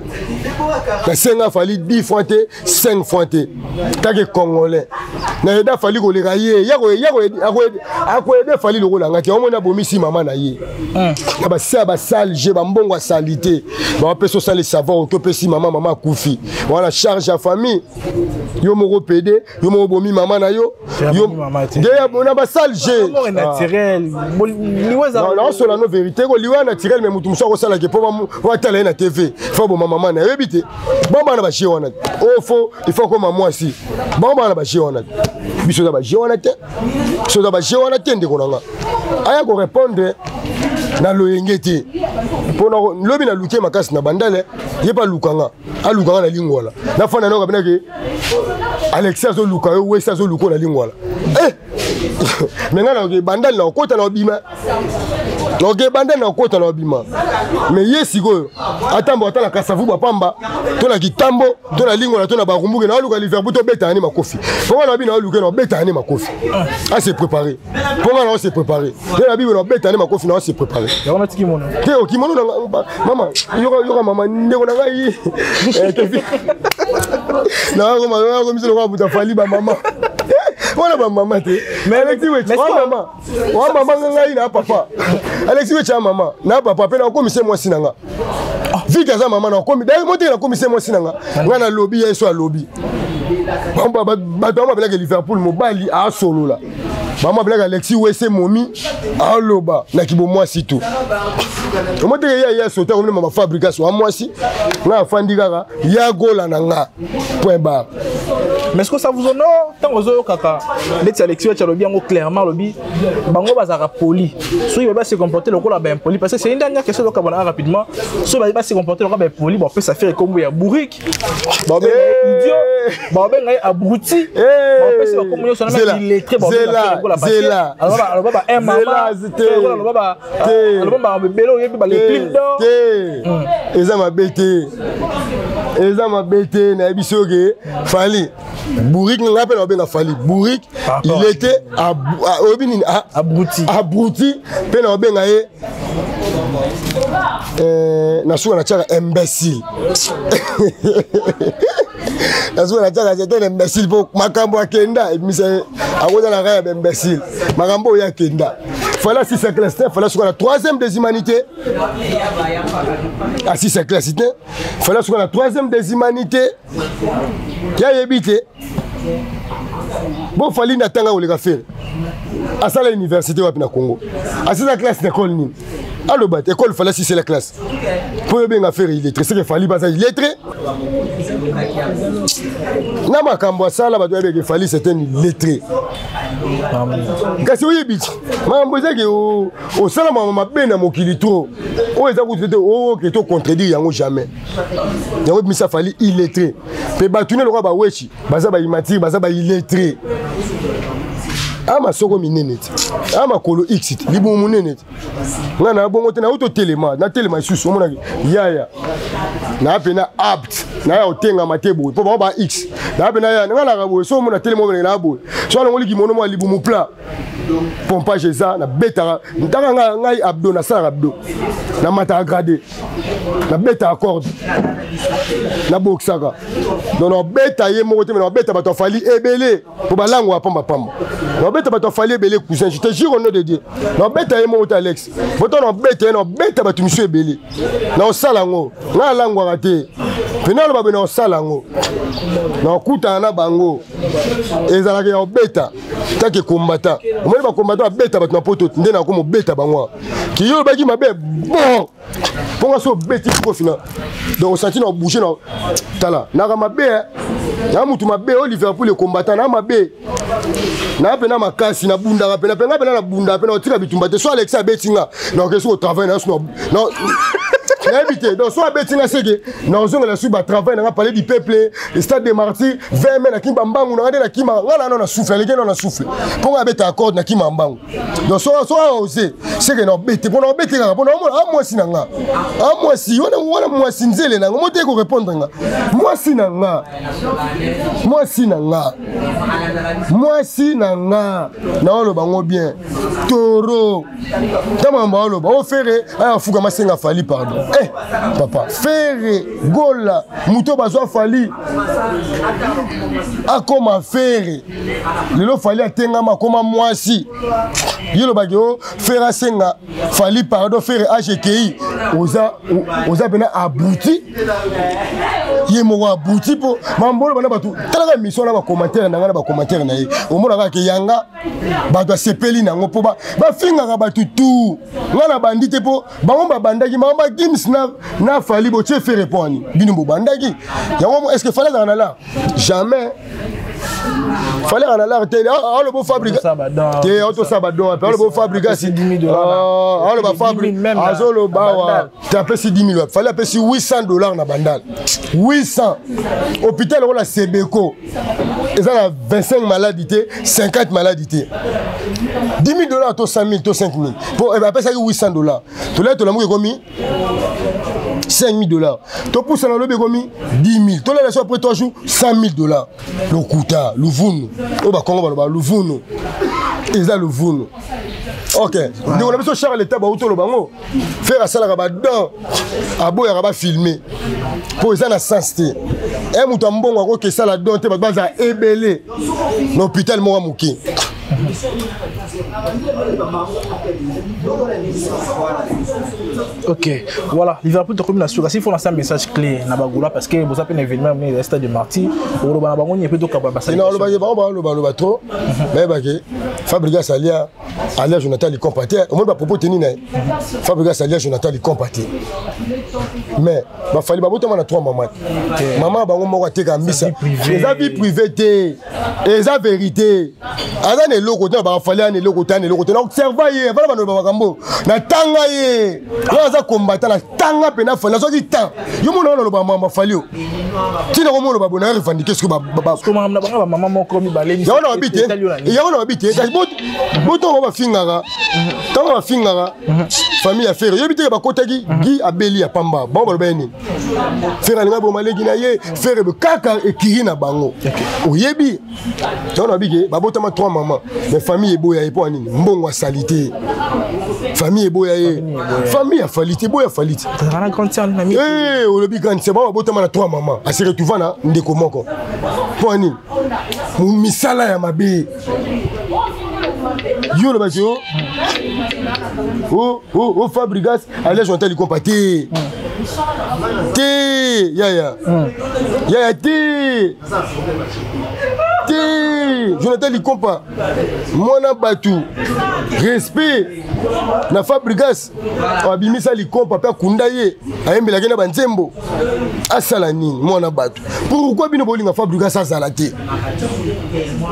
Speaker 1: Nasenga Fally 10 francs te, 5 francs te. Take congolais nayeda Fally koleka ye, akoyede Fally lokola nga te. Omoni abomisi mama na ye na basi ya basale je bambongo asali te. Bapesa osala savoir oki opesi mama, mama akufi wana, charge ya famille yo moko pede, yo moko bomi mama na yo nde na basale je naosola no vérité ko liwa naturel. Mais motu mosu akosalaki mpo atala ye na TV, fo boma mama na yoyebi te. Bango bana baje wana oyo, fo il faut akoma mwasi. Bango bana baje wana, biso eza baje wana te, biso eza baje wana te. Ndeko na nga, aya korépondre na loyenge te. Mpona lobi naluki ye makasi na Bandale, ye mpe alukanga, alukanga na Lingwala. Nafanda nao kabinaki, Alexis azoluka yo, wesi azoluka na Lingwala. Eh! Me ngai nakoke Bandale, na kokota na obima, nakoke Bandale, na kokota na obima. Me ye sikoyo atambo ata na Kasavu bapamba to na Kitambo to na Lingwala to na Barumbuke, na aluka Liverpool, tobetana ne makofi. Mpo nga na bino aluke na obetana ne makofi, ase préparé. Mpo nga na ose préparé nde na bibo na obetana ne makofi, na ose préparé te. Okimono na mama, yoka, yoka mama, ndeko na ngai Kevin, nakomisa lokola moto afali bamama wana, bamama te. Alexis Wetchi wa mama, wa mama nga ngai na papa. Alexis Wetchi ya mama na papa mpe nakomise mwasi na nga. Vike aza mama, nakomi daye moteke, nakomise mwasi na nga. Nga nalobi, ye so alobi. Bato bango babelaka Liverpool, mobali asolola. Bango babelaka Alexis Wese momi aloba na kibomwasi tu. Omoteke ye ye asota komina mama Fabregas wa mwasi. Nga afandi kaka ya gola na nga, point barre.
Speaker 2: Mais est-ce que ça vous honore ntango ozoyokaka ndeti Alexis Wetchi alobi yango clairement, alobi bango bazalaka poli, soki ba se comporter lokola baimpoli, parce que c'est une dernière question tokabona rapidement, soki ba se comporter lokola baimpoli, bapesa Ferre kombo ya bourrique, babenga ye idiot, babenga ye abruti, bapesi bakombo nyonso na illettré, babenga lokola aloba ba un mama, aloba makambo ebele, oyebi ba les plumes d'or.
Speaker 1: Te, eza mabe te, eza mabe te. Nayebi soki Fally bourrique, nga mpe naobenga Fally bourrique, il était, oyebi nini,
Speaker 2: abruti.
Speaker 1: Abruti mpe naobenga ye na suka natiaka imbécile, na suka natiaka c'est un imbécile, mpo makambo akenda ebimisa ye akoza na kaka ya baimbécile. Makambo oyo akenda, Fally asisa classe te. Fally asuka na troisième des humanités, asisa classe te. Fally asuka na troisième des humanités, yayebi te. Bo Fally nde atanga koleka Ferre. Asala université wapi na Congo? Asisa classe na école nini? Aloba te école Fally asisela classe mpo obenga Ferre illettré. Seke Fally baza illettré na makambo asala, bato bayebeke Fally c'est un illettré. Kasi oyebi ti makambo ezaki osala makambo mabe na mokili trop, oyo eza kutu te oke to contredire yango jamais. Yango ebimisa Fally illettré. Mpe bato ne lokola bawechi baza baimmatures, baza baillettré. A masoko minene te, a makolo x te, libumu monene te. Ngai na bongo te, nauti otelema, natelema lisusu. Omonaki yaya naa mpena apte naya kotengama te boye mpo bango ba x naa mpena ya ngai naka boye. So omona telema, omoneke naa boye. So alongoli kimono mwa libumu plat, pompage eza nabetaka ntaka ngai abdo, nasalaka abdo, namataka grade, nabetaka corde, nabokisaka. Donc nabeta ye moko te, me nabeta bato ya Fally ebele mpo balangwa ya pambapamba. Nabeta bato ya Fally ebele. Cousin, je te jure au nom de Dieu, nabeta ye moko te, Alex boto, nabeta ye, nabeta bato misu ebele. Naosala yango, ngai alangwaka te mpe naloba boye, naosala yango, nakutana na bango, ezalaka ya kobeta take kombata. Omoni bakombata babeta bato na poto nde nakomobeta bango kiyo olobaki mabe. Bon, mpo nga so obeti kofi na donc osanti na obouge na tala naka mabe na mutu mabe oyo Liverpool ekombata na mabe na mpena makasi, nabundaka mpena mpe nga mpena nabundaka mpe naotika bitumba te. So Alex abeti nga, naoke soki otravaille na so nayebi te. Donc so abeti nga, seke naozongela su batravail nanga, Palais du Peuple, Stade de Martyr, 20 mai, nakimi bambangu nanga nde nakima nga nano na souffle, aleki nano na souffle mpo nga abeta accord, nakima mbangu. Donc so aose, seke na obete mpo na obete kaka mpo na omona a mwasi na nga, a mwasi wana, wana mwasi nzele na nga mo te korépondre nga, mwasi na nga, mwasi na nga, mwasi na nga. Naoloba ngo bien toro ntango makambo aoloba o Ferre aya afukama asenga Fally pardon. Eh papa, Ferre Gola, moto bazwa Fally akoma Ferre, lelo Fally atengama akoma mwasi. Ye lobaki o Ferre asenga Fally pardon. Ferre age ekei, oza mpena abruti, ye moko abruti mpo mambo oloba na bato. Talaka émission na bacommentaire na ngai, na bacommentaire na ye, omonaka ke yanga bato asepeli nango mpo bafingaka bato tu. Ngai na bandi te mpo bango babandaki makambo ba Gims na Fally. Botie Ferre mpo ani bino bobandaki yango. Est ce que Fally azalaka na lar? Jamais Fally azalaka na lar te. Aloba Fabriga te, autosala badon mpe aloba Fabrigas, aloba Fabri azoloba awa te. Apesi 10 000, Fally apesi 800 dollars na Bandal, 800 hôpital lokola Sebeko eza na 25 maladi te, 50 maladi te. 10 000 dollars to 100 000 to 5 000 po apesaki 800 dollars. Tolai tolamuki, ekomi 5 000 dollars. Topusana, lobi ekomi 10 000. Tolala so après 3 jours, 100 000 dollars. Lokuta, luvunu oyo bakongo baloba luvunu, eza luvunu. Ok, ndeko na biso Charles Etaba auti oloba ngo Ferre asalaka badon, aboyaka bafilme mpo eza na sens te. E moto ya mbongo akoki esala don te, bato bazala ebele na hôpital moko ya moke.
Speaker 2: Ok, voilà, Liverpool, tokomi na suka. S'il faut lancer un message clé na bagola, parce que boza pe na événement ya Stade de Martyr, oloba na bango ni pe tokaba
Speaker 1: basali. Olobaki bango balobaloba trop, bayebaki Fabrigas alia. Alia Jonathan Likompa te. Omoni ba propos teni na ye. Fabregas alia Jonathan Likompa te. Mais bafali babotama na trois mama. Mama bango moko ateka mbisa. Eza vie privée te. Eza vérité. Aza na eloko te bafali ana eloko te ana eloko te. Na observa ye, vala bano ba makambo. Na tanga ye. Yo aza combattant na tanga pe na fali. Nazwaki temps. Yo mona wana loba mama fali yo. Tina ko mona ba bona revendiquer ce que ba ba.
Speaker 2: Ba mama moko mibale.
Speaker 1: Yango na babi te. Yango na babi te. Kasi botongo bafingaka ntango bafingaka famille ya Ferre oyebi teke bakotaki Guy abeli ya pamba bango baloba ye nini Ferre alinga boma leki na ye Ferre kaka ekiri na bango oyebi ntango na babike babotama trois mama mais famille eboya ye mpo ya nini mbongo asali te famille eboya ye famille ya Fally te eboya Fally te olobi grande sœur bango babotama na trois mama ase retrouva na ndeko moko mpo ya nini misala ya mabe yo olobaki o o Fabregas alias Jonathan Likompa te te yaya yaya te te Jonathan Likompa mwana bato respect na Fabregas abimisa Likompa mpe akunda ye ayembelaki na banzembo asala nini mwana bato pourquoi bino bolinga Fabregas azala te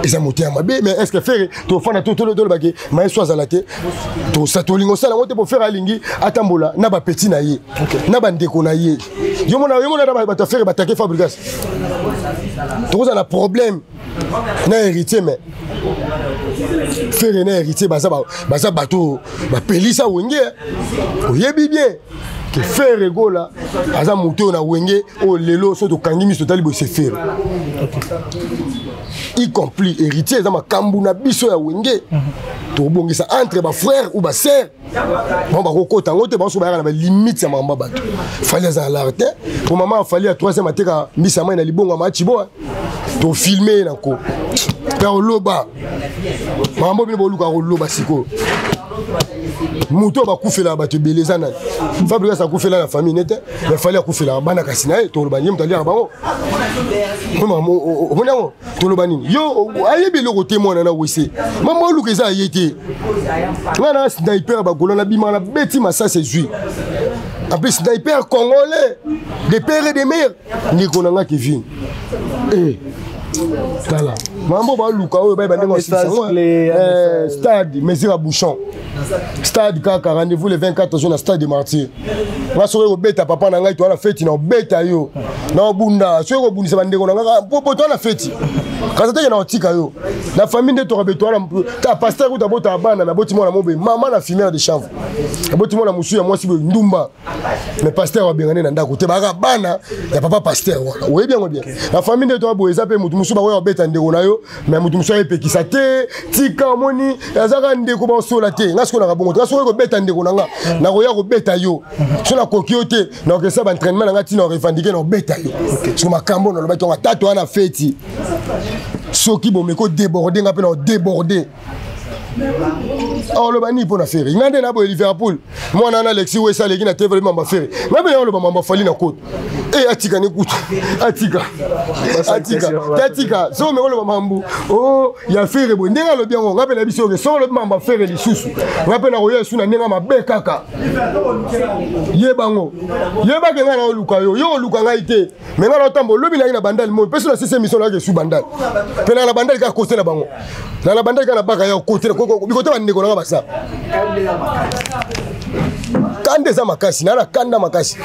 Speaker 1: eza motema mabe mais est ce que Ferre tofanda tolobaki mayeso azala te tolinga osala yango te po Ferre alingi atambola na bapeti na ye na bandeko na ye yo mona na bato ya Ferre batake Fabregas tokozala na problème na Héritier mais Ferre na Héritier baza bato bapelisa Wenge oyebi bien ke Ferre Gola aza moto oyo na Wenge oyo lelo so tokangi miso totali boye se Ferre y compris Héritier eza makambo na biso ya Wenge tobongisa entre bafrère ou basœur bango bakokota yango te bango so bayaka na balimite ya makambo ya bato Fally aza na lar te po mama afali ya troisième ateka mbisa mai na libongo ya machibo tofilme ye na ko mpe oloba makambo bino boluka koloba sikoyo moto oyo bakufelaka bato ebele eza nani Fabregas akufela na famille nete mais Fally akufelaka bana kasi na ye toloba ye moto aliaka bango omoni yango toloba nini yo ayebi eloko te mwana na wese mama oluka eza aye te nga na sniper ya bagola nabimaka na beti masasi ezwi en plus sniper congolais de père et de mère ndeko na nga Kevin eh. Tala mambo baluka oyo bayeba ndenge osilisa stade mesure ya bouchon stade kaka rendez-vous le 24 juin na stade de martyr nga soki kobeta papa na ngai toa na feti na obeta yo na obunda soki kobundisa bandeko na ngai po toa na feti kasi teke na otika yo na famille nde toka beto wana ta pasteur kuta bota bana na boti mwana mobe mama na fumière de chanvre aboti mwana mosusu ya mwasi boye ndumba mais pasteur abengani na ndako te baka bana ya papa pasteur wana oyebi yango bien na famille nde toa boye eza mpe motu mosusu bakoya kobeta ndeko na yo mais motu mosusu ayepekisa te tika omoni azaka ndeko baosola te nga sikoyo naka bongo te nga soki kobeta ndeko na nga nakoya kobeta yo so nakoki yo te nakokesa baentraînement na nga ntina orevendique na obeta yo so makambo nalobaki yango ata toa na feti soki bomeki odéborde nga mpe na odéborde oloba nini mpo na Ferre nga nde na boye Liverpool mwana wana Alexi Wesa aleki na tv mamba Ferre nga mpe naoloba mamba Fally na koto e atika ne kutu atika atika te atika soki omeki oloba mambu o ya Ferre boye ndenge alobi yango nga mpe na biso oke soki olobi mamba Ferre lisusu nga mpe nakoya esu na ndenge mabe kaka yebango yebake ngai naoluka yo yo oluka ngai te me ngai naotambola olobi nayaki na Bandal moi mpe so na sisi émission nayaki esu Bandal mpe nanga na Bandal kaka kote na bango na na Bandal kaka na baka ya kote bikote bandeko nanga basa kanda eza makasi naa na kanda makasi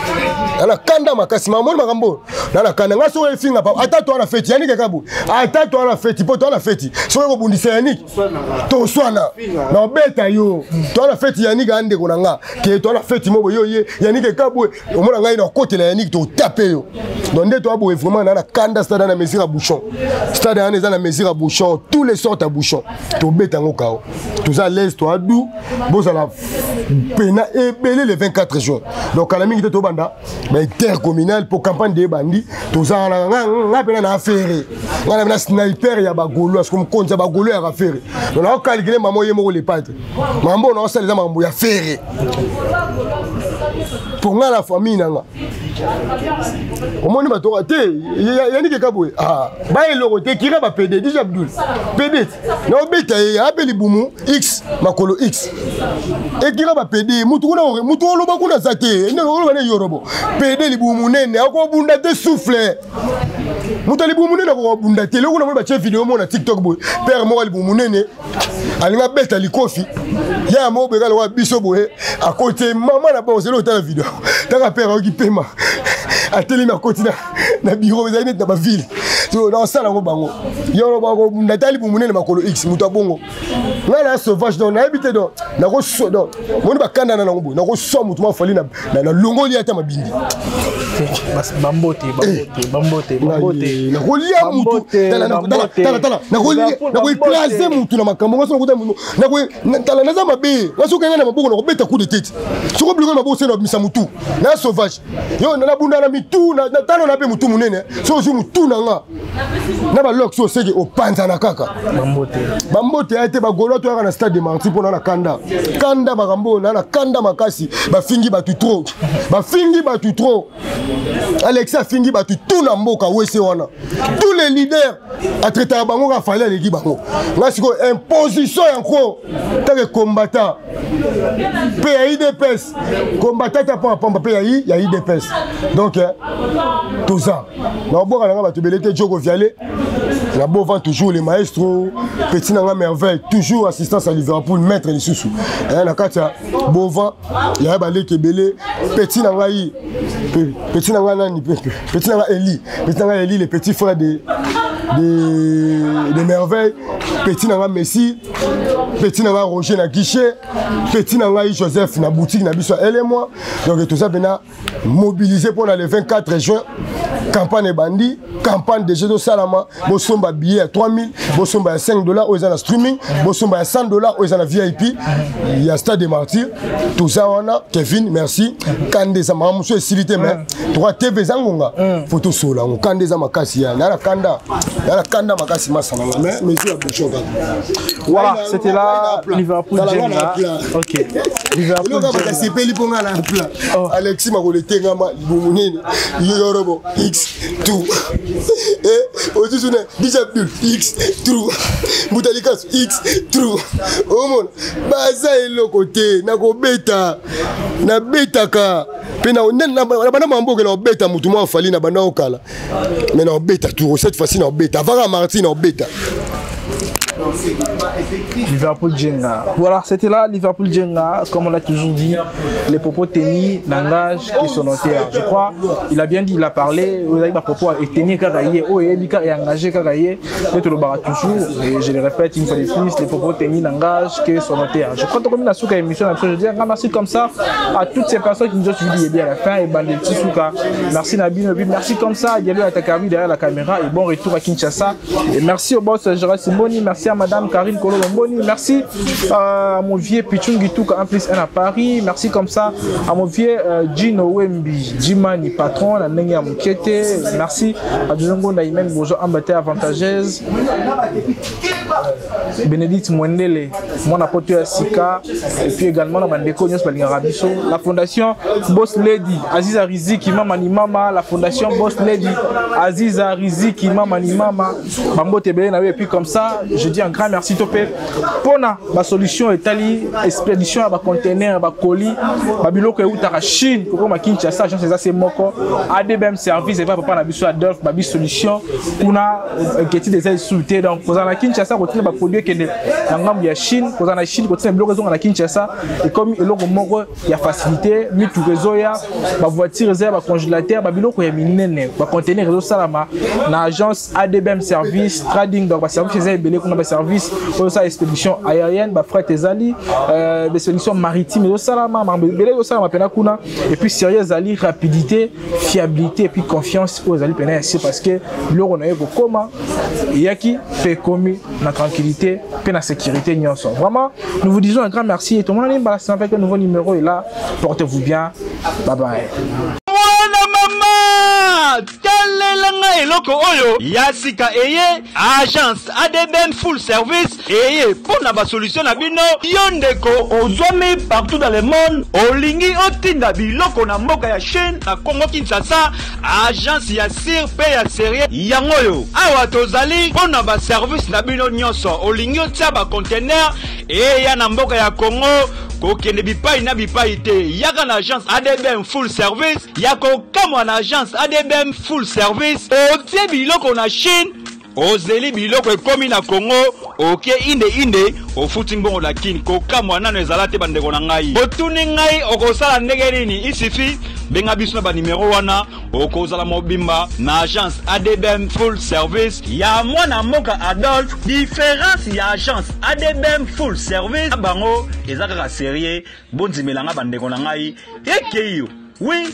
Speaker 1: naa na kanda makasi mamoni makambo naa na kanda ngai soki efinga pa ata toa na feti Yannick ekabu ata toa na feti mpo toa na feti soki ekobundisa Yannick toswana na obeta yo toa na feti Yannick aya ndeko na nga ke toa na feti moko yo ye Yannick ekabwe omona ngai nakotela Yannick totape yo donc nde toa boye vraiment na na kanda stade na mesure ya bouchon stade wana eza na mesure ya bouchon tous les sortes ya bouchon tobeta yango kao toza à l'aise toa du bozala pena ebele le 24 juin donc kala mingi te tobanda ba intercommunal mpo campagne de ebandi toza wana nga mpena na Ferre nga na pena sniper ya bagolo asko mokonzi ya bagolo ya Ferre donc naokalkile mama ye moko lepatre mambo naosala eza makambo ya Ferre mpo nga na famille na nga Omoni bato te yanike kaboye ah, ba eloko te kira ba pd dj abdul pd na obeta ye ape libumu x makolo x ekira ba pd mutu kuna mutu oloba kuna aza te ndenge oloba ne yorobo pd libumu munene akobunda te souffle moto ya libumu munene akokobunda te eloko namoni batie video moko na tiktok boye pere moko ya libumu munene alingi abeta likofi ya moko boye kaka lokola biso boye akoti mama na bango zeli otala video taka pere ayoki pema atelemi akoti na biro ezali neti na bavile so nakosala yango bango yo bakobunda ta libumu munene makolo x moto abongo ngai na sauvage donc nayebi te donc nakoswa donc moni bakanda na nango boye nakoswa moto mafali na longoli ata mabindi.
Speaker 2: Bambote, bambote, bambote, bambote.
Speaker 1: Nakolia mutu, tala, tala, nakoeklaze mutu na makambo nga so nakuta mutu. Tala, naza mabe nga soki ngai na maboko nakobeta coup de tete, soki obilinga na maboko se nabimisa mutu na sauvage. Yo nabunda na mitu talo na mpe mutu monene, soki ozwi mutu na nga na balok so oseki opanzana kaka.
Speaker 2: Bambote.
Speaker 1: Bambote ya te bagolo toyaka na stade de Martyr mpo na na kanda kanda makambo oyo na na kanda makasi. Bafingi bato trop, bafingi bato trop. Alexis afingi bato tout na mboka wese wana, tous les leaders atraitaka bango kaka. Fally aleki bango. Nga sikoyo imposition yango take combattant mpe ya UDPS, combattant ta mpo pamba mpe ya UDPS. Donc toza na oboka nanga bato ebele te. Joko Viale na Bovan, toujours le maestro, petit nanga Merveille, toujours assistance à Liverpool, maître lisusu na kati ya Bovan yaya baleki ebele. Petit na ngai, petit na ngai nani, petit na ngai Eli, petit na ngai Eli, le petit frère de Merveille, petit na ngai Messi, petit na ngai Roger na guichet, petit na ngai Joseph na boutique na biso ya elemoi. Donc toza mpena mobilisé mpona le 24 juin. Campagne ebandi, campagne déjà ezosalama. Bosomba billet ya 3000, bosomba ya 5 $ oyo eza na streaming, bosomba ya 100 $ oyo eza na VIP ya stade de Martyr. Toza wana. Kevin, merci. Kande eza makambo mosusu esili te, mais 3 TV eza ngonga, fo tosola yango. Kande eza makasi ya na kanda, na kanda makasi masana, mais mesure ya bouchon kaka.
Speaker 2: Voilà, c'était là Liverpool Djenga. Ok.
Speaker 1: Liverpool Djenga. Sepeli mpo nga na plan. Alexis makolo etengama, libumu nini, yorobo x tout osusu na dj Abdul x trou, mbuta likasu x trou. Omona baza eloko te. Nakobeta, nabetaka mpe na banda mamboke, na obeta motu mwa afali na banda okala, mais na obeta tour cette fois-ci, na obeta avaka Martin, na obeta.
Speaker 2: Liverpool Djenga. Voilà, c'était là Liverpool Djenga. Comme on l'a toujours dit, les propos tenus n'engagent que son notaire. Je crois, il a bien dit, il a parlé, vous avez propos et tenir karaye, oh et et engagé karaye, et tout le bar toujours. Et je le répète une fois de plus, les propos tenus n'engagent que son notaire. Je crois que comme la souka émission, je dis un merci comme ça à toutes ces personnes qui nous ont suivis et bien à la fin et bande de petits souka. Merci Nabi, merci comme ça, Diallo Atakari derrière la caméra et bon retour à Kinshasa. Et merci au boss Gérard Simboni, merci à Madame Karine Kolo-Lomboni, merci à mon vieux Pichun Gituka 1 plus 1 à Paris, merci comme ça à mon vieux Gino Wembi, Jimani patron, la Nengi Mukete, merci à Djongo Naïmen Bojo Ambate avantageuse, Bénédicte Mwendele, mon apôtre ya Sika, et puis également dans Bandeko Nyos Balingara Biso, la fondation Boss Lady, Aziza Riziki, Mama ni Mama, la fondation Boss Lady, Aziza Riziki, Mama ni Mama, Bambo Tebele na et puis comme ça, je dis un grand merci topé. Pona, ma solution etali expédition ya ba container, ba colis, ba biloko eutaka Chine, koko ma Kinshasa, agence eza se moko, ADBM service, et papa na biso Adolphe, ba solution, kuna inquiétude eza lisusu te. Donc kozala na Kinshasa, kotina ba produit ekende na ngambu ya Chine, kozala na Chine, kotina biloko ezonga na Kinshasa, ekomi eloko moko ya facilité. Mituka ezoya, bavoiture ezoya, bacongélateur, babiloko ya minene, bacontainer ezosalama na agence ADBM service trading. Donc baservice eza ebele kuna, baservice oyo osala expédition aérienne, bafret ezali, baexpédition maritime ezosalama, makambo ebele ezosalama mpena kuna. Et puis sérieux ezali, rapidité, fiabilité et puis confiance oyo ezali mpena ya se, parce que biloko na ye kokoma eyaki mpe ekomi na tranquillité mpe na sécurité nyonso. Vraiment, nous vous disons un grand merci et tout le monde avec un nouveau numéro. Et là, portez-vous bien, bye bye.
Speaker 3: Mwana mama, talela nga. Tala eloko oyo ya sika eye, agence ADBM full service eye mpo na basolution na bino. Yo ndeko ozwami partout dans le monde, olingi otinda biloko na mboka ya Chine, na Congo Kinshasa, agence ya sir mpe ya serie yango oyo. Awa tozali mpo na baservice na bino nyonso. Olingi otia bacontener eya na mboka ya Congo, kokende bipai na bipai te, yaka na agence ADBM full service. Ya kokamwa, na agence ADBM full service, otie biloko na Chine, ozeli biloko ekomi na Congo, oke inde inde, ofuti mbongo na Kini. Kokamwa nano ezala te. Bandeko na ngai, otuni ngai okosala ndenge nini? Isifi benga biso na banimero wana, okozala mobimba na agence ADBM full service ya mwana mboka Adolphe. Différence ya agence ADBM full service, bango eza kaka serie. Bondimelanga, bandeko na ngai, ekei yo wi.